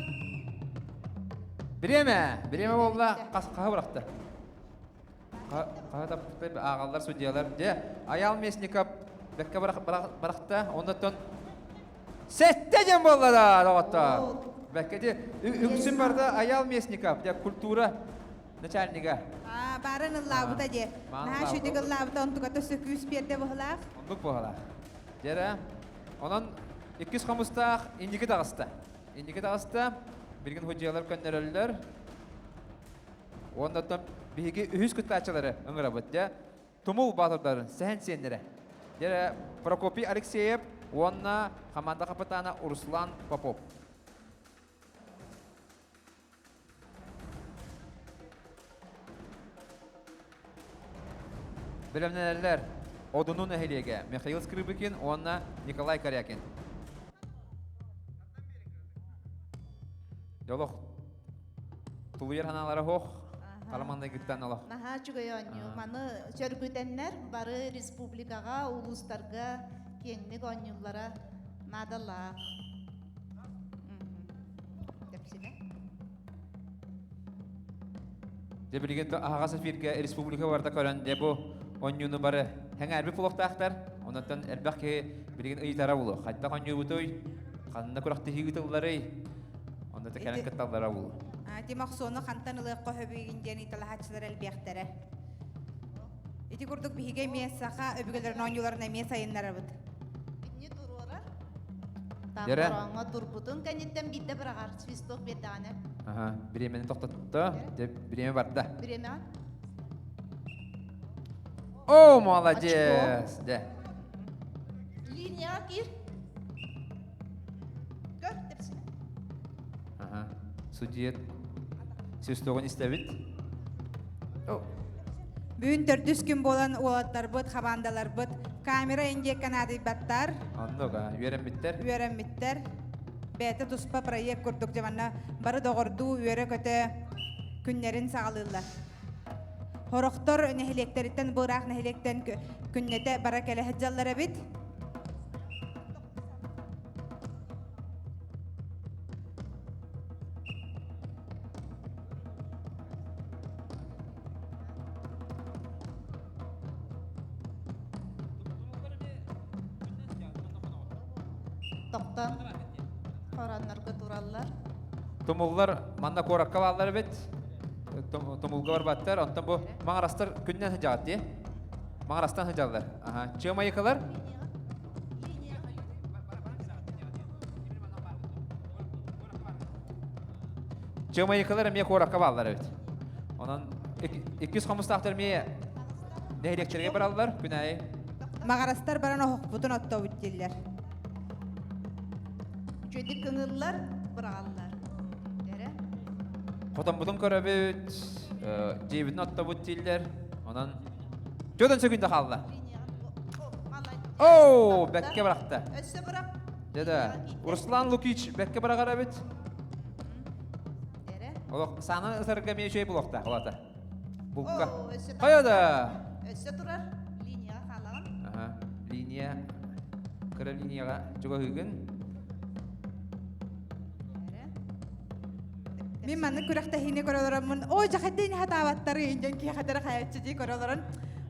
Бириэмэ! Бириэмэ буолла. Хаһы бырахта. Хаһы ааҕаллар судьялар. Дьэ, Айаал Местников бэккэ бырахта. Оннотон сэттэ диэн буолла да, доҕоттоор. Бэккэ ди үксүн барда Айаал Местников, дьэ, культура начальнига. Аа, баарын ыллаабыта дии. Наһаа үчүгэй ыллаабыта, онтуката өссө күүс биэрдэ быһылаах. Оннук быһылаах. Дьэрэ, онон иккис хомустаах инники таҕыста. Инники таҕыста, билигин судьуйалар көннөрөллөр. Уонна биһиги үһүс кыттааччылары ыҥырабыт. Дьэ, Тумул баатырдарын сэһэн сиэннэрэ. Дьэрэ, Прокопий Алексеев уонна команда капитана Руслан Попов. Бэлэмнэнэллэр Одуну нэһилиэгэ Михаил Скрыбыкин уонна Николай Корякин. Дьолох тулуйар ханаалара суох. Хараманнайгыттан олох. Наһаа үчүгэй оонньуу. Маны сөргүтэннэр бары республикаҕа, улуустарга киэҥник оонньууллара наадалаах. Дьэ билигин аһаҕас эфиргэ республика барыта көрөн дьэ бу Онньууну бары хэҥээрбит буолуохтаахтар. Онон элбэх киһи билигин ыйытара буолуо. Хайдах онньуубутуй? Ханна күрэхтэһии ыытылларый? Онно да кэлэн кытталлара буолуо. Ити мохсуону хантан ылыахха сөбүйгин диэн ыйталаһааччылар элбиэхтэрэ. Ити курдук биһиги эмиэ саха өбүгэлэрин оонньууларын эмиэ сайыннарабыт. Итини туруорар. Дэрэ. Таҥхороҥҥо турбутун кэнниттэн биирдэ быраҕар свисток биэрдэҕинэ. Аха, бириэмэни тохтотто. Дьэ, бириэмэ барда. Бириэмэҕэ О, молодец! Дьэ. Линияҕа киир. Көр, тэпсинэ. Аха. Судья свистоҕун истэбит. Бүгүн төрдүс күн буолан уолаттарбыт, хамаандаларбыт камера индиэккэ наадыйбаттар. Оннук, үөрэммиттэр. Үөрэммиттэр. Бэйэтэ туспа проект курдук дьэ манна бары доҕордуу үөрэ-көтө күннэрин саҕалыыллар. Хорохтор нэһилиэктэриттэн бу ыраах нэһилиэктэн күннэтэ бара кэлэ сылдьаллар эбит. Тохтон хороннорго тураллар. Тумуллар манна куоракка бааллар эбит. Тумулга барбаттар. Онтон бу маҥарастар күннэн сылдьаҕыт дии. Маҥарастан сылдьаллар. Аха. Чыамайыкалар Чыамайыкалар эмиэ куоракка бааллар эбит. Онон иккис хомустаахтар эмиэ нэһилиэктэргэ бараллар күн аайы. Маҕарастар баран оһохпутун оттобут дииллэр. Үчүгэйдик кыҥыллар, быраҕаллар. Эрэ. Хотоммутун көрөбүт, дьиэбитин оттобут дииллэр. Онон Төдөн сөкүндэ хаалла. Оо, бэккэ бырахта. Өссө бырах. Дьэ Руслан Лукич бэккэ быраҕар эбит. Олох саанан ытарга эмиэ үчүгэй булуохтаах олата. Булка. Хайа да. Өссө турар линияҕа хаалаҕын. Аха, линия кыра линияҕа чугаһыыгын. Мин маннык күрэхтэһиини көрө олороммун, оо, дьэхэттин хатаабаттары диэн киһи хайаччы дии көрө олорон.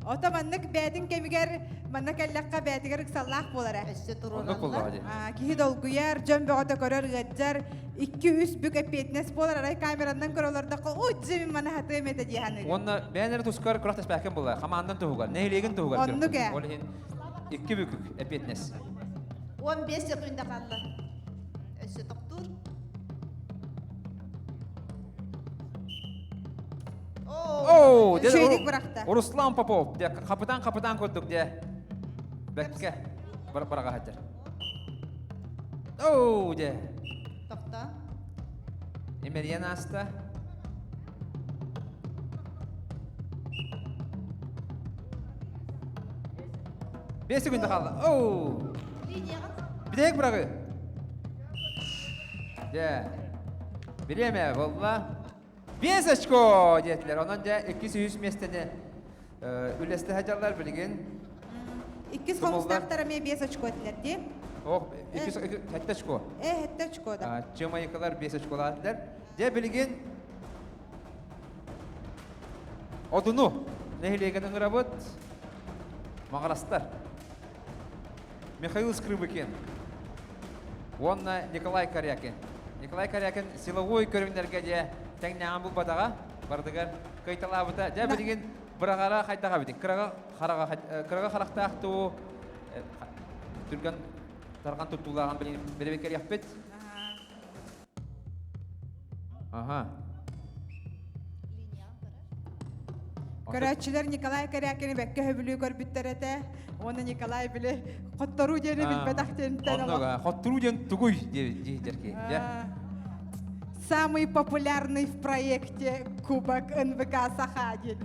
Ото маннык бээтин кэмигэр манна кэллэххэ бээтигэр ыксаллаах буолара. Өссө туруораллар. Киһи долгуйар, дьон бөҕөтө көрөр, ыаддьар, икки-үс бүк эппиэтинэс буолар, арай камеранан көрө олордоххо, ой, дьэ мин маны хатыам этэ дии саныыр. Уонна бэйэн эрэ тускар күрэхтэспэккин буолла, хамаандан туһугар, нэһилиэгин туһугар. Оннук ээ. Ол иһин икки бүк эппиэтинэс. 15 секунда қалды. Өссө тохтуур. Оо, Үчүгэйдик бырахта. Руслан Попов, дьэ, хапытан хапытан курдук, дьэ. Бэккэ бараға сылдьар. Оу, дьэ. Тохто. Эмэрийэн ааста. Бес секунда қалды. Оу. Бүтэһик быраҕыы. Дьэ. Бириэмэ буолла. Биэс очко диэтилэр. Онон дьэ иккис үһүс миэстэни үллэстэ сылдьаллар билигин. Иккис хомустаахтар эмиэ биэс очко этилэр дии. Ох, иккис сэттэ очко. Э, сэттэ очко да. Чымайыкалар биэс очколаатылар. Дьэ билигин Одуну нэһилиэгин ыҥырабыт. Маҕарастар. Михаил Скрыбыкин уонна Николай Корякин. Николай Корякин силовой көрүҥнэргэ дьэ тэҥнээҕин булбатаҕа, барытыгар кыайталаабыта. Дьэ билигин быраҕара хайдаҕа эбитин? Кыраҕа хараҕа кыраҕа харахтаах туу түргэн тарҕан туттуулааҕын билигин бэрэбиэркэлиэхпит. Аха. Көрөөччүлэр Николай Корякины бэккэ сөбүлүү көрбүттэр этэ. Уонна Николай били хотторуу диэни билбэтэх диэнтэн Оннук, хотторуу диэн тугуй диэбит ки. Самый популярный в проекте Кубок НВК Саха диэн.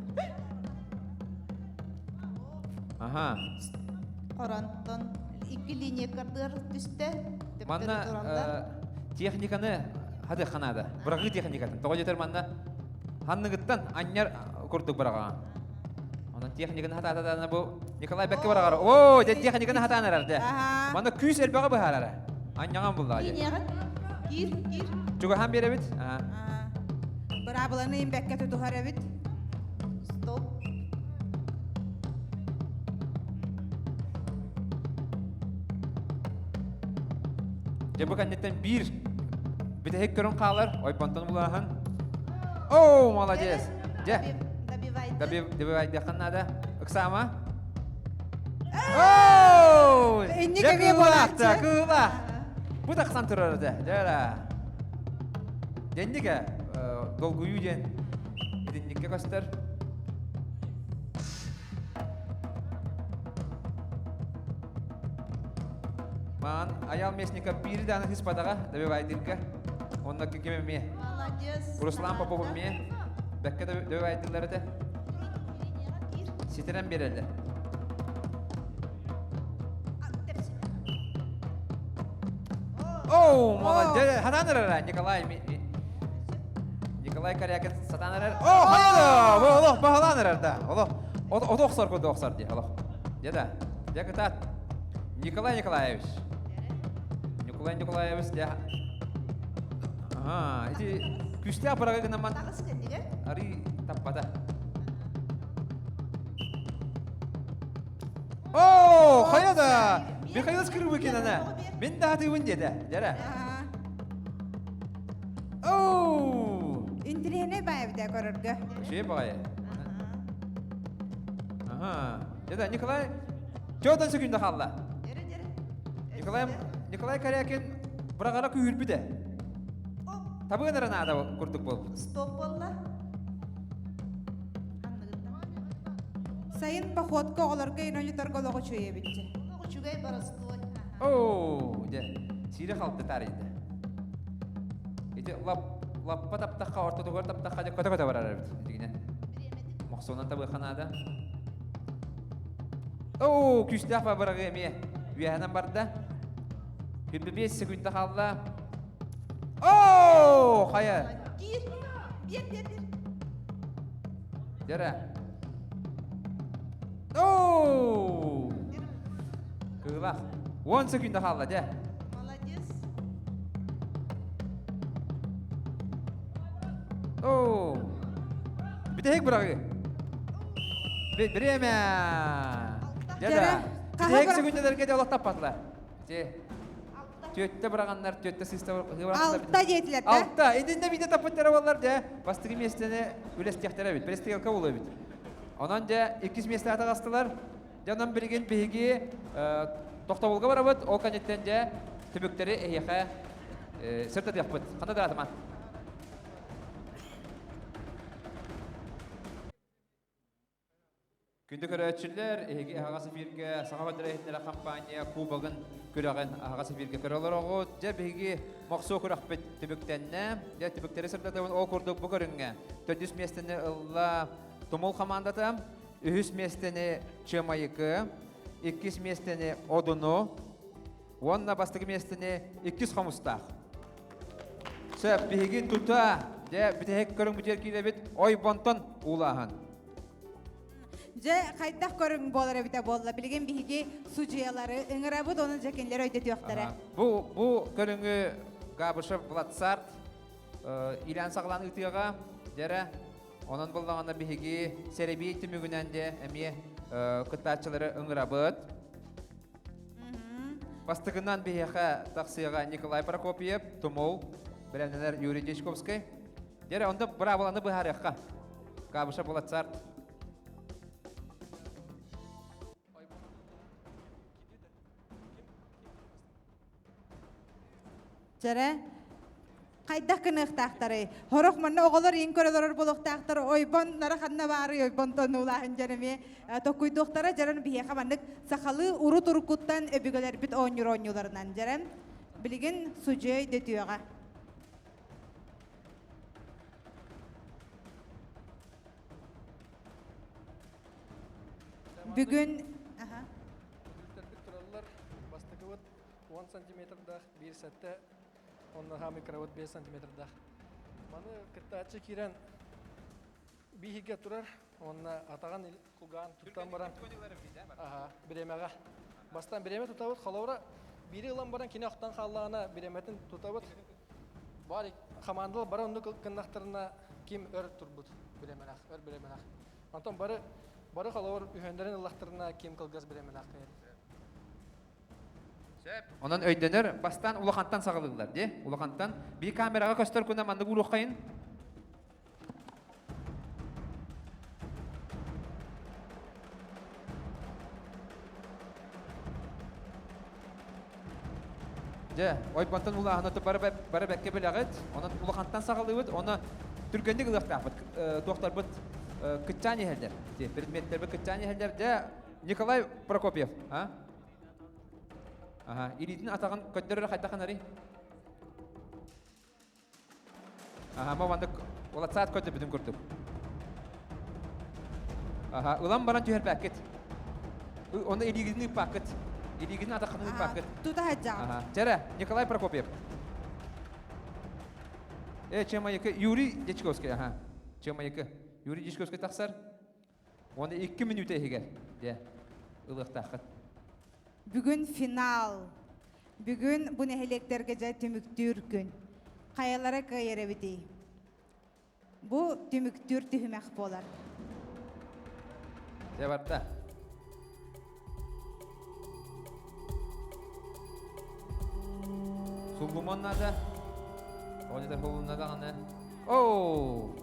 Аха. Хоронтон икки линия кардыар түстэ. Манна техниканы хадыахха наада. Быраҕыы техникатын. Тоҕо диэтэр манна ханныгыттан анньар курдук быраҕаҕын. Онон техниканы хатаатаана бу Николай бэккэ быраҕар. Оо, дьэ техниканы хатаан эрэр дьэ. Манна күүс элбэҕи быһаарара. Анньаҕан буллаҕа дьэ. Киир, киир. Чугаһаан биэрэбит. Быраабыланы имбэккэ тутуһар эбит. Стоп. Дьэ бу кэнниттэн биир бүтэһик көрүҥ хаалар, ойбонтон булааһын. Оо, молодец! Дьэ, добивайдыаххын наада. Ыксаама. Оо! Дьэ кыылаах, кыылаах. Бу тахсан турар этэ. Дьэ эрэ. Дэнник долгуйуу диэн итинниккэ көстөр. Маан Аял Местников биир дааны хыспатаҕа добивайдырга. Онно ким эмиэ. Молодец. Руслан Попов эмиэ. Бэккэ добивайдылар этэ. Ситэрэн биэрэллэр. О, молодец. Хатан эрэр Николай Николай Корякин сатаан эрэр. О, хайда! Олох баһылаан эрэр да. Олох. От охсор курдук охсор дии. Олох. Дьэ да. Дьэ кытаат. Николай Николаевич. Николай Николаевич дьэ. Ага, ити күүстээх бырага гынаман арый таппата. О, хайа да! Михаил Скрыбыкин ана. Мин да хатыыбын диэтэ. Дьэрэ. Оу! Интириэһинэй баайбыта көрөргө. Үчүгэй баҕайы. Аха. Дьэ Николай Тётан сөкүндэ хаалла. Николай Николай Корякин быраҕара күүһүрбүтэ. Табыан эрэ наада курдук буолбут. Стоп буолла. Сайын походка оҕолорго иноньуторго олоҕу үчүгэй Олох үчүгэй боростуой. Оо, дьэ, сиирэ халты таарыйда. Ити лап, лаппа таптахха, ортотугар таптахха дьэ көтө-көтө барар эбит итигинэн. Мохсуонан табыахха наада. Оо, күүстээх бабырагы эмиэ үөһэнэн барда. 25 секунда хаалла. Оо, хайа. Киир. Биэр, биэр, биэр. Дьэрэ. Оо! Кыылах. 10 секунда хаалла, дьэ. Молодец. Оо! Бүтэһик быраҕыы. Время! Дьэ да. Бүтэһик секундаларга дьэ олох таппатылар. Ити Түөттэ быраҕаннар, түөттэ сыыста быраҕаннар. Алта диэтилэр да? Алта. Итиннэ биирдэ таппыттара буоллар дьэ, бастакы миэстэни үлэстиэхтэрэ эбит. Перестрелка буолуо эбит. Онон дьэ иккис миэстэҕэ таҕыстылар. Дьэ онон билигин биһиги тохтобулга барабыт. Ол кэнниттэн дьэ түмүктэри эһиэхэ сырдатыахпыт. Ханна да атаман. Күндү көрөөччүлэр, эһиги аһаҕас эфиргэ Саха бэдэрээһиннэрэ компания кубогын күрэҕин аһаҕас эфиргэ көрө олороҕут. Дьэ, биһиги мохсуо күрэхпит түмүктэннэ. Дьэ, түмүктэри сырдатабын ол курдук бу көрүҥҥэ төрдүс миэстэни ылла Тумул хамаандата, үһүс миэстэни Чыамайыкы, иккис миэстэни Одуну уонна бастакы миэстэни иккис Хомустаах. Сөп, биһиги тута, дьэ, бүтэһик көрүҥмүтүгэр киирэбит, ойбонтон уулааһын. Дьэ, хайдах көрүҥ буолар эбитэ буолла. Билигин биһиги судьуйалары ыҥырабыт, ону дьэ кинилэр өйдөтүөхтэрэ. Бу, бу көрүҥү Габышев Владсарт иилээн саҕалаан ыытыаҕа. Дьэрэ, онон буллаҕына биһиги сэрэбиэй түмүгүнэн де эмиэ кыттааччылары ыҥырабыт. Бастакынан биһиэхэ тахсыаҕа Николай Прокопьев, Тумул, бэлэмнэнэр Юрий Дьячковскай. Дьэрэ, онто быраабыланы быһаарыахха. Кабыша Булацарт. Чэрэ, хайдах гыныахтаахтарый? Хорох манна оҕолор иин көрө олорор буолуохтаахтар, ойбон нара ханна баарый, ойбон тонуулааһын дьэн эмиэ токкуйдуохтара дьэрэн биһиэхэ маннык сахалыы урут уруккуттан өбүгэлэрбит оонньуур оонньууларынан дьэрэн билигин судьуйа өйдөтүөҕэ. Бүгүн Түлтэрбит тураллар. Бастакыбыт 10 сантиметрдаах, биир сэттэ, онно хаамый кырабыт 5 сантиметрдаах. Маны кыттааччы киирэн биһигэ турар, уонна атаҕын кулгаан туттан баран бириэмэҕэ. Бастаан бириэмэ тутабыт, холобура, биири ылан баран кини охтон хааллаҕына бириэмэтин тутабыт. Баар хамаандалар бары оннук гыннахтарына ким өр турбут бириэмэлээх, өр бириэмэлээх. Онтон бары бары холобур үһүөннэрин ыллахтарына ким кылгас бириэмэлээх кыайар. Онон өйдөнөр, бастаан улахантан саҕалыыллар дии. Улахантан бии камераҕа көстөр күнэ маннык ууруоххайын. Дьэ, ойбонтон улааһына бары, бары бэккэ билэҕит. Онон улахантан саҕалыыбыт, оны түргэнник ылыахтаахпыт. Туохтарбыт кыччаан иһэллэр. Предметтэрбит кыччаан иһэллэр. Дьэ, Николай Прокопьев, а? Аха, илиитин атаҕын көрдөрөр хайдах гынарый? Аха, ма маннык улатсаат көрдөрбүтүн курдук. Аха, ылан баран түһэрбэккит. Оны илиигитин ыыппаккыт. Илиигитин атаххытын ыыппаккыт. Тута сылдьаҕын. Аха, чэрэ, Николай Прокопьев. Э, Чемайыкы, Юрий Дьячковский, аха. Чемайыкы. Юрий Дьячковский тахсар. Уонна 2 мүнүүтэ иһигэр, дьэ, ылыахтааххыт. Бүгүн финал. Бүгүн бу нэһилиэктэргэ дьэ түмүктүүр күн. Хайалара кыайар эбитий? Бу түмүктүүр түһүмэх буолар. Дьэ барда. Сулгумон надо. Оҕонньор холунна даҕаны. Оу!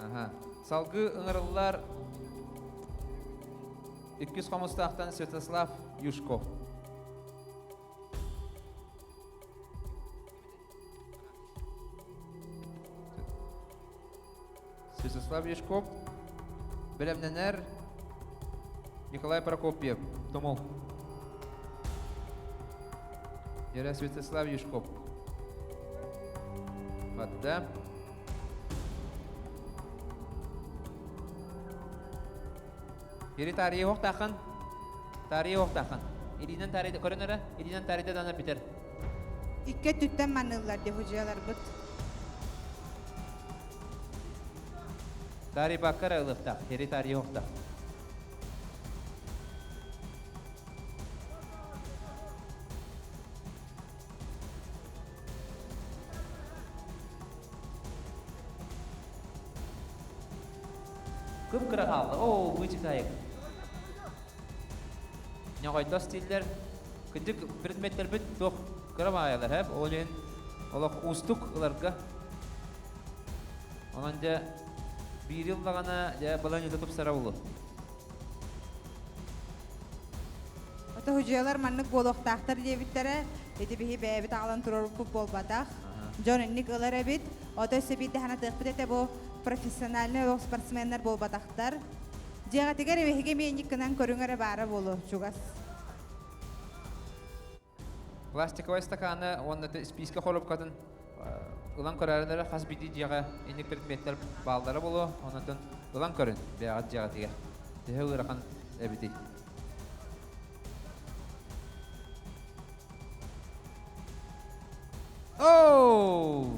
Аха. Салгыы ыҥырыллар иккис хомустаахтан Святослав Юшков. Святослав Юшков бэлэмнэнэр Николай Прокопьев, Тумул. Дьэрэ Святослав Юшков. Батта. Ири таарыйа уохтааххын. Таарыйа уохтааххын. Илиинэн таарыйда көрөн эрэ. Илиинэн таарыйда даана бүтэр. Икки өттүттэн маныыллар дии худьуйаларбыт. Таарыйбакка эрэ ылыахтаах. Ири таарыйа уохтаах. Кып-кыра хаалла. Оо, быычыкаайык. Ньоҕойдос дииллэр. Кырдьык предметтэрбит туох кыра маайалар һэп. Ол иһин олох уустук ыларга. Онон дьэ биир ыллаҕына дьэ баланьыта тупсара булу. Ото худьуйалар маннык буолуохтаахтар диэбиттэрэ. Ити биһи бэйэбит аҕалан туруорбуппут буолбатах. Дьон инник ылар эбит. Ото өссө биирдэ санатыахпыт этэ бу профессиональнай олох спортсменнар буолбатахтар. Дьиэҕитигэр эһиги эмиэ инник гынан көрүҥ эрэ баара буолуо чугас. Пластиковай стаканы уонна испиискэ хоруопкатын ылан көрөөрүн эрэ хас биирдии дьиэҕэ инник предметтэр бааллара буолуо. Онон ылан көрүн бэйэҕит дьиэҕитигэр. Төһө ыарахан эбитий? Оу!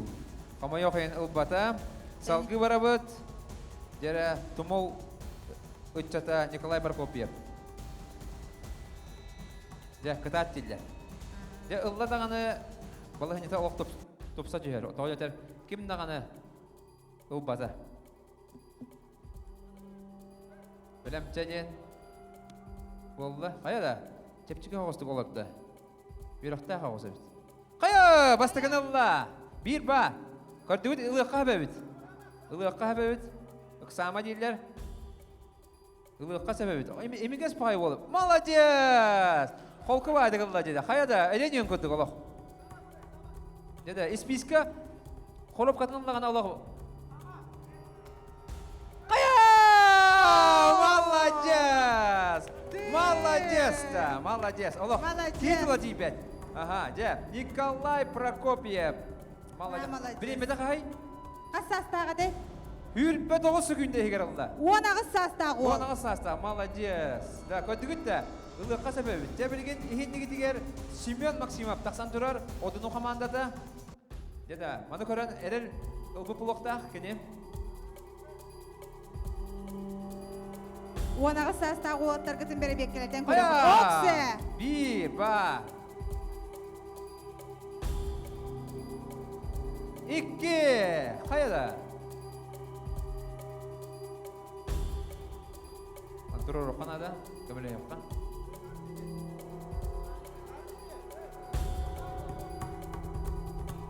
Хомойуох иһин ылбата. Салгыы барабыт. Дьэрэ Тумул ыччата Николай Прокопьев. Дьэ, кытаат дииллэр. Дьэ, ылла даҕаны балаһынньата олох тупса түһэр. Тоҕо диэтэр, ким даҕаны ылбата. Бэлэмчэ диэн буолла. Хайа да, чэпчэки оҕустук олордо. Үөрэхтээх оҕус эбит. Хайа, бастакыны ылла. Биир ба. Көрдүгүт, ылыахха эбэбит. Ылыахха эбэбит. Ыксаама дииллэр. Ылыахха сөп эбит. Имигэс паай буолуп. Молодец! Холку баайдык ылла деді. Хайа да, элен курдук олох. Деді, исписка хоруопкатын ыллаҕына олох. Хайа! Молодец! Молодец да, молодец. Олох. Титула тиийбэт. Ага, дьэ, Николай Прокопьев. Молодец. Бириэмэтэ хаһай? Хас саастаах этэй? 29 секунда иһигэр ылла. 18 саастаах уол. 18 саастаах, молодец. Да, көрдүгүт да, ылыахха сөп эбит. Дьэ, билигин иһиннигитигэр Семен Максимов тахсан турар Одуну командата. Дьэ да, маны көрөн эрэл ылбыт булуохтаах кини. 18 саастаах уолаттаргытын бэрэбиэккэлэтэн көрөбүт. Оксе! Биир, ба. Икки! Хайа да? Туруоруохха наада, көмөлөһүөххэ.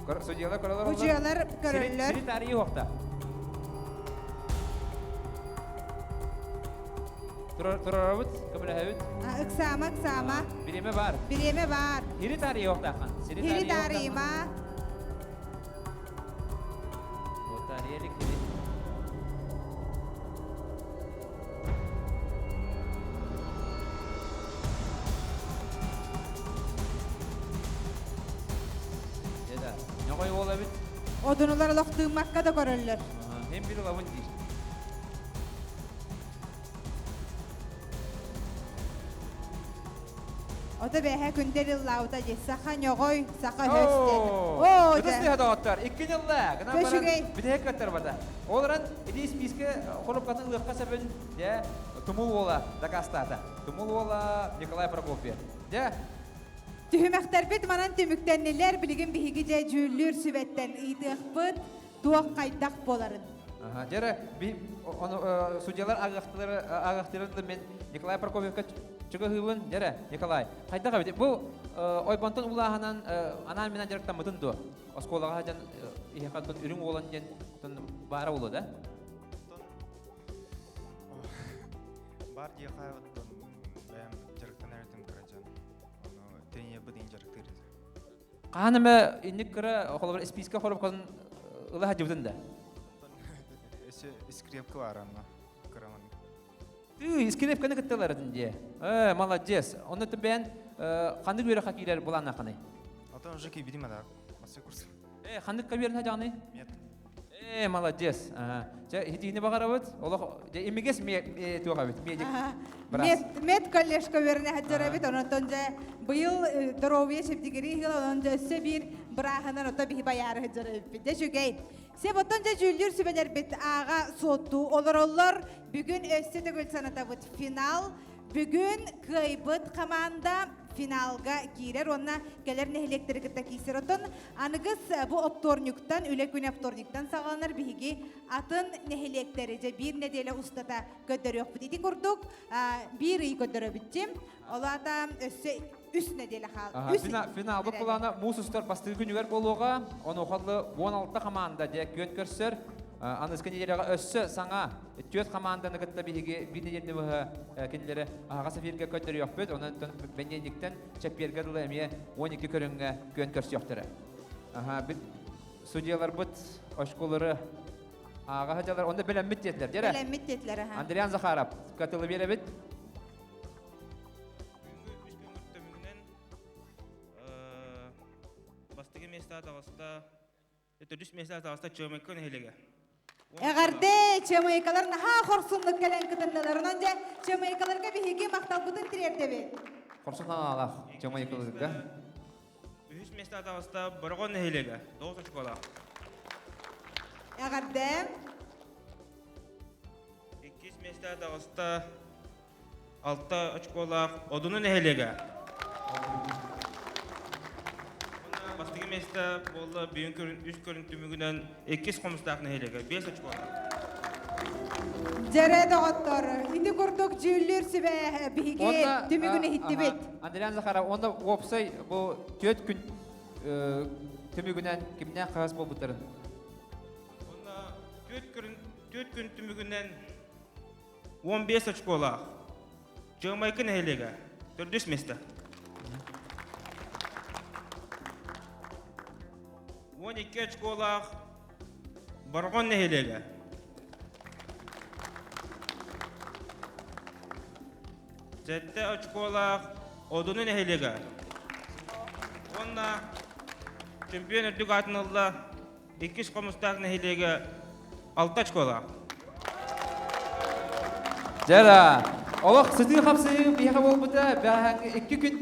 Судьялар көрөлөр. Судьялар көрөллөр. Сири тарыйы уохта. Турарабыт, көмөлөһөбүт. Ыксаама, ыксаама. Бириэмэ бар. Бириэмэ бар. Хири тарыйы уохтахан. Хири тарыйыма. Тарыйы хири. Дeda, ньоҕой уол эбит. Одунулар олохтууммакка да көрөллөр. Hem bir ылабын диир. Ото бэһэ күндэл ыллаабыта дии. Саха ньоҕой, саха өс диэн. Оо, Ытыс тыаһа доҕоттор, иккин ылла. Гынан баран Көшүгэй. бүтэһик кыттарбата. Ол эрэн ити испиискэ хоруопкатын ылыахха сөбүн дьэ Тумул уола дакаастаата. Тумул уола Николай Прокопьев. Дьэ Түһүмэхтэрбит манан түмүктэннилэр. Билигин биһиги дьэ дьүүллүүр сүбэттэн ыйытыахпыт туох хайдах буоларын. Дьэ ону судьялар ааҕыахтары мен Николай Прокопьевка чугаһыыбын. Дьэрэ, Николай, хайдах эбит? Бу ойбонтон улааһынан анаан минан дьарыктаммытын дуо? Оскуолаҕа сылдьан иһэхэ үрүҥ уолан диэн баара буолуо да? Бар диэхэ оттон бэйэм дьарыктанар этим кыра дьон. Ону тренербыт иин дьарыктыыр этэ. Хаһан эмэ инник кыра холобур испиискэ хоруопкатын ыла сылдьыбытын да? Өссө скрепка баар онно кыраман. Тыы, скрепканы кытталар этин дии. Э, молодец. Онно бэйэн ханнык үөрэххэ киирэр былааннааххыный? Оттон уже киирбитим ада. Басты курс. Э, ханнык кабиэрин хадьаҕаный? Мет. Э, молодец. Ага. Чэ, итиини баҕарабыт. Олох дьэ имигэс туох эбит, медик. Мед, мед коллежка үөрэнэ сылдьар эбит. Онон дьэ быйыл здоровье чэбдигирии ыһыл, онон дьэ өссө биир бырааһынан ото биһи байаары сылдьар эбиппит. Дьэ үчүгэй. Сеп оттон дьэ дьүүллүүр сүбэлэрбит ааҕа суоттуу олороллор. Бүгүн өссө төгүл санатабыт финал. Бүгүн кыайбыт команда финалга киирэр уонна кэлэр нэһилиэктэри кытта киирсэр. Оттон аныгыс бу оптуорньуктан, үлэ күнэ оптуорньуктан саҕаланар биһиги атын нэһилиэктэри дьэ биир нэдиэлэ устата көрдөрүөхпүт. Ити курдук биир ый көрдөрөбүт дьим. Ол аата өссө үс нэдиэлэ хаал. Үс Финалбыт былаана муус устар бастакы күнүгэр буолуоҕа. Онуоха 16 команда дьэ күөн көрсөр. Аныгыскы неделяҕа өссө саҥа түөрт хамаанданы кытта биһиги биир нэдиэлэни быһа кинилэри аһаҕас эфиргэ көрдөрүөхпүт. Онон бэнидиэнньиктэн чэппиэргэ дылы эмиэ 12 көрүҥҥэ күөн көрсүөхтэрэ. Судьяларбыт очколары ааҕа сылдьаллар. Онно бэлэммит диэтилэр. Дьэрэ. Бэлэммит диэтилэр. Андриан Захаров, катылы биэрэбит. Бүгүҥҥү үс күн төмүгүнэн бастакы миэстэ таҕыста Төрдүс миэстэ таҕыста Чыамайка нэһилиэгэ. Эҕэрдэ Чыамайкалар наһаа хорсуннук кэлэн кытыннылар. Онон дьэ Чыамайкаларга биһиги махталбытын тириэрдэбит. Хорсун санаалаах Чыамайкаларга. Үһүс миэстэ таҕыста Бороҕон нэһилиэгэ. 9 очколаах. Эҕэрдэ. Иккис миэстэ таҕыста 6 очколаах Одуну нэһилиэгэ. Бастакы миэстэ буолла бүгүн көрүн үс көрүн түмүгүнэн иккис хомустаах нэһилиэгэ 5 очколаах. Дьэрэ доҕоттор, ити курдук дьүүллүүр сүбэ биһиги түмүгүн иһиттибит. Андриан Захаров, онно уопсай бу түөрт күн түмүгүнэн кимнээх хаһыс буолбуттарын? Онно түөрт күн түмүгүнэн 15 очколаах Чыамайкы нэһилиэгэ төрдүс миэстэ. 12 очколаах Борҕон нэһилиэгэ. Сэттэ очколаах Одуну нэһилиэгэ. Уонна чемпион үрдүк аатын ылла Иккис Хомустаах нэһилиэгэ алта очколаах. Дьара, олох сытыы хапсыһыы биһиэхэ буолбута бэҕэһээҥҥи икки күн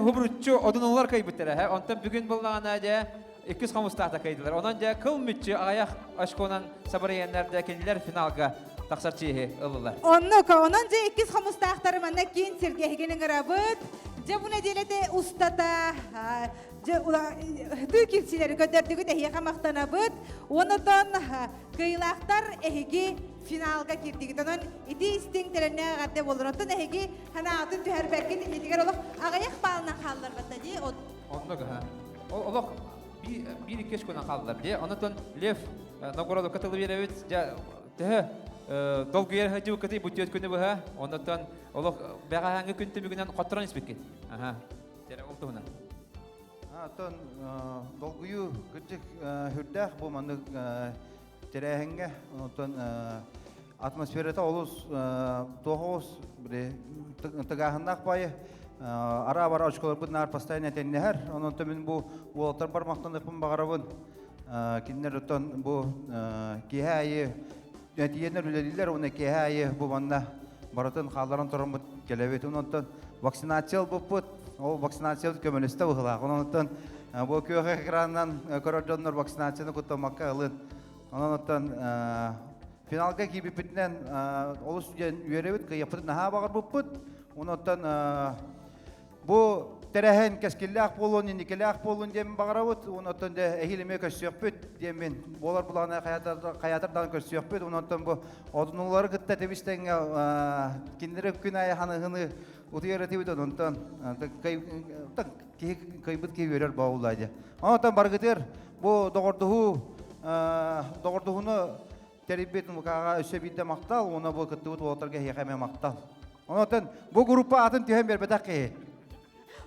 хубуруччу одунулар кыайбыттара. Онтон бүгүн буоллаҕына дьэ иккис хомустаахта кыайдылар. Онон дьэ кыл мүччү аҕыйах очконан сабарыйаннар дьэ кинилэр финалга тахсар чиэһи ыллылар. Оннук, онон дьэ иккис хомустаахтары манна киин сиргэ эһигин ыҥырабыт. Дьэ бу нэдиэлэтэ устата Дьэ, ытыы кирсилэри көрдөрдүгүт эһиэхэ махтанабыт. Онотон кыайыылаахтар эһиги финалга киирдигит. Онон ити истиҥ тэрэннээх эҕэрдэ буолар. Оттон эһиги санаатын түһэрбэккит иннитигэр олох аҕыйах баалынан хаалларбатта дии. Оннук аха. Олох. Биир икки күнэн хааллар дии. Онотон Лев Новгородовка тылы биэрэбит. Дьэ төһө долгуйар сылдьыбыккытый бу түөрт күнү быһа. Онотон олох бэҕэһээҥҥи күн түмүгүнэн хотторон испиккит. Аха. Дьэ ол туһунан. Оттон долгуйуу кырдьык үрдээх бу маннык тэрээһиҥҥэ онтон атмосферата олус туох олус тыгааһыннаах баайы араа-бара очколорбут наар постоянно тэннэһэр онон мин бу уолаттарбар махтаныахпын баҕарабын кинилэр оттон бу киэһэ аайы тиийэннэр үлэлииллэр уонна киэһэ аайы бу манна барытын хаалларан тураммыт кэлэбит онтон вакцинация ылбыппыт ол вакцинация көмөлөстө быһыылаах онон бу күөх экранынан көрөр дьоннор вакцинацияны куттаммакка ылын онон оттон финалга киирбиппитинэн олус диэн үөрэбит кыайыахпытын наһаа баҕарбыппыт онон Бу тэрээһин кэскиллээх буолуон, инникилээх буолуон диэн баҕарабыт. Онтон дэ эһиил эмиэ көрсүөхпүт диэммин буолар булаана хайаатар даҕаны көрсүөхпүт. Онтон бу одунулары кытта тэбис тэҥҥэ кинилэри күн аайы ханыһыны утуйар этибит. Онтон киһи кыайбыт киһи үөрэр боолла дьэ. Онтон баргытыр бу доҕордуһуу доҕордуһууну тэрийбит МК-ҕа өссө биирдэ махтал уонна бу кыттыбыт уолаттарга эһиэхэ эмиэ махтал. Онон бу группа атын түһэн биэрбэтэх киһи.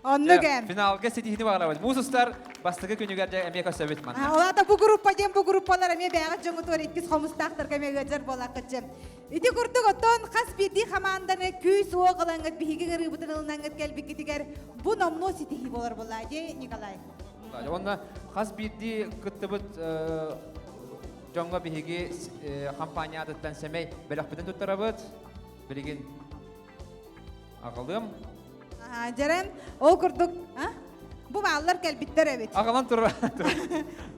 Оннук эм. Финалга ситиһини баҕарабыт. Муус устар бастакы күнүгэр дьэ эмиэ көрсөбүт манна. Олата бу группа диэн бу группалар эмиэ бэйэҕит дьоҥутугар иккис хомустаахтарга эмиэ ыалдьар буолааххыт Ити курдук оттон хас биирдии хамаанданы күүс-уох ылаҥҥыт биһиги ырыыбытын ылынаҥҥыт кэлбиккитигэр бу номнуо ситиһии буолар буолла дии Николай. Уонна хас биирдии кыттыбыт дьоҥҥо биһиги компания аатыттан сэмэй бэлэхпитин туттарабыт. Билигин аҕалыам. Дьэрэн, ол курдук, бу бааллар кэлбиттэр эбит. Аҕалан турар.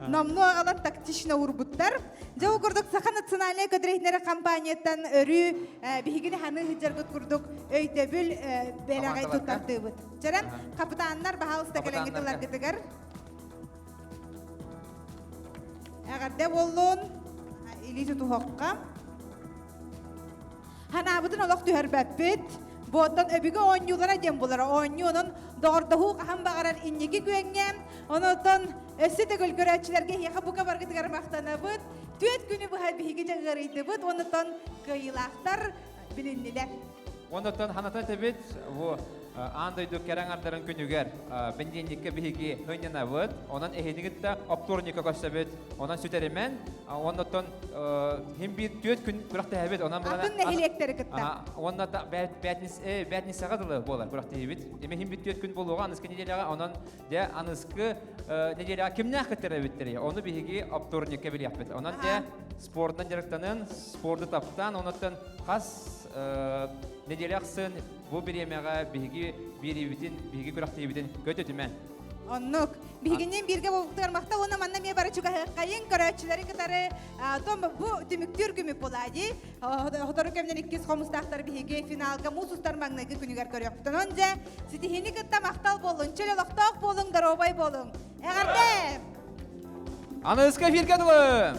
Номнуо аҕалан тактично урбуттар. Дьэ ол курдук Саха национальнай көтүрүһүннэрэ компанияттан өрүү биһигини ханыы сылдьаргыт курдук өйдөбүл бэлэҕи туттардыыбыт. Дьэрэн, хапытааннар баһаалыста кэлэҥҥит ыларгытыгар. Эҕэрдэ буоллун, илии тутуһуохха. Ханаабытын олох түһэрбэппит. Буоттан өбүгэ оонньуулара диэн булара. Оонньуу онон доҕордоһуу хаһан баҕарар инники күөҥҥэ. Онон өссө төгүл көрөөччүлэргэ эһиэхэ бука баргытыгар махтанабыт. Түөрт күнү быһа биһиги дьэ ыарыйдыбыт. Оннуттан кыайыылаахтар билиннилэр. Оннуттан ханатан этэбит, бу аан дойду кэрэ аҥардарын күнүгэр бэнидиэнньиккэ биһиги һынньанабыт, онон эһини кытта оптуорунньукка көрсөбүт, онон сүтэримэн, оннуттан хим биир түөрт күн күрэхтэһэбит, онон Атын нэһилиэктэри кытта. Уонна бээтинсэҕэ дылы буолар күрэхтэһиибит. Эми хим биир түөрт күн буолуоҕа аныскы неделяҕа, онон дьэ аныскы неделяҕа кимнээх кыттар эбиттэрий, ону биһиги оптуорунньукка билиэхпит. Онон дьэ спордунан дьарыктанын, спорду таптаан, онуттан хас неделя ахсын бу бириэмэҕэ биһиги биэриибитин, биһиги күрэхтэһиибитин көтүтүмэн. Оннук. Биһигинниин бииргэ буолбутугар махтал уонна манна эмиэ бары чугаһыаххайыҥ көрөөччүлэри кытары том бу түмүктүүр күмүт буолаа дии. Сотору кэмнэн иккис хомустаахтар биһиги финалга муус устар маҥнайгы күнүгэр көрүөхпүт. Онон дьэ ситиһиини кытта махтал буоллун, чөл олохтоох буолуҥ, доруобай буолуҥ. Эҕэрдэ! Аныгыскы эфиргэ дылы!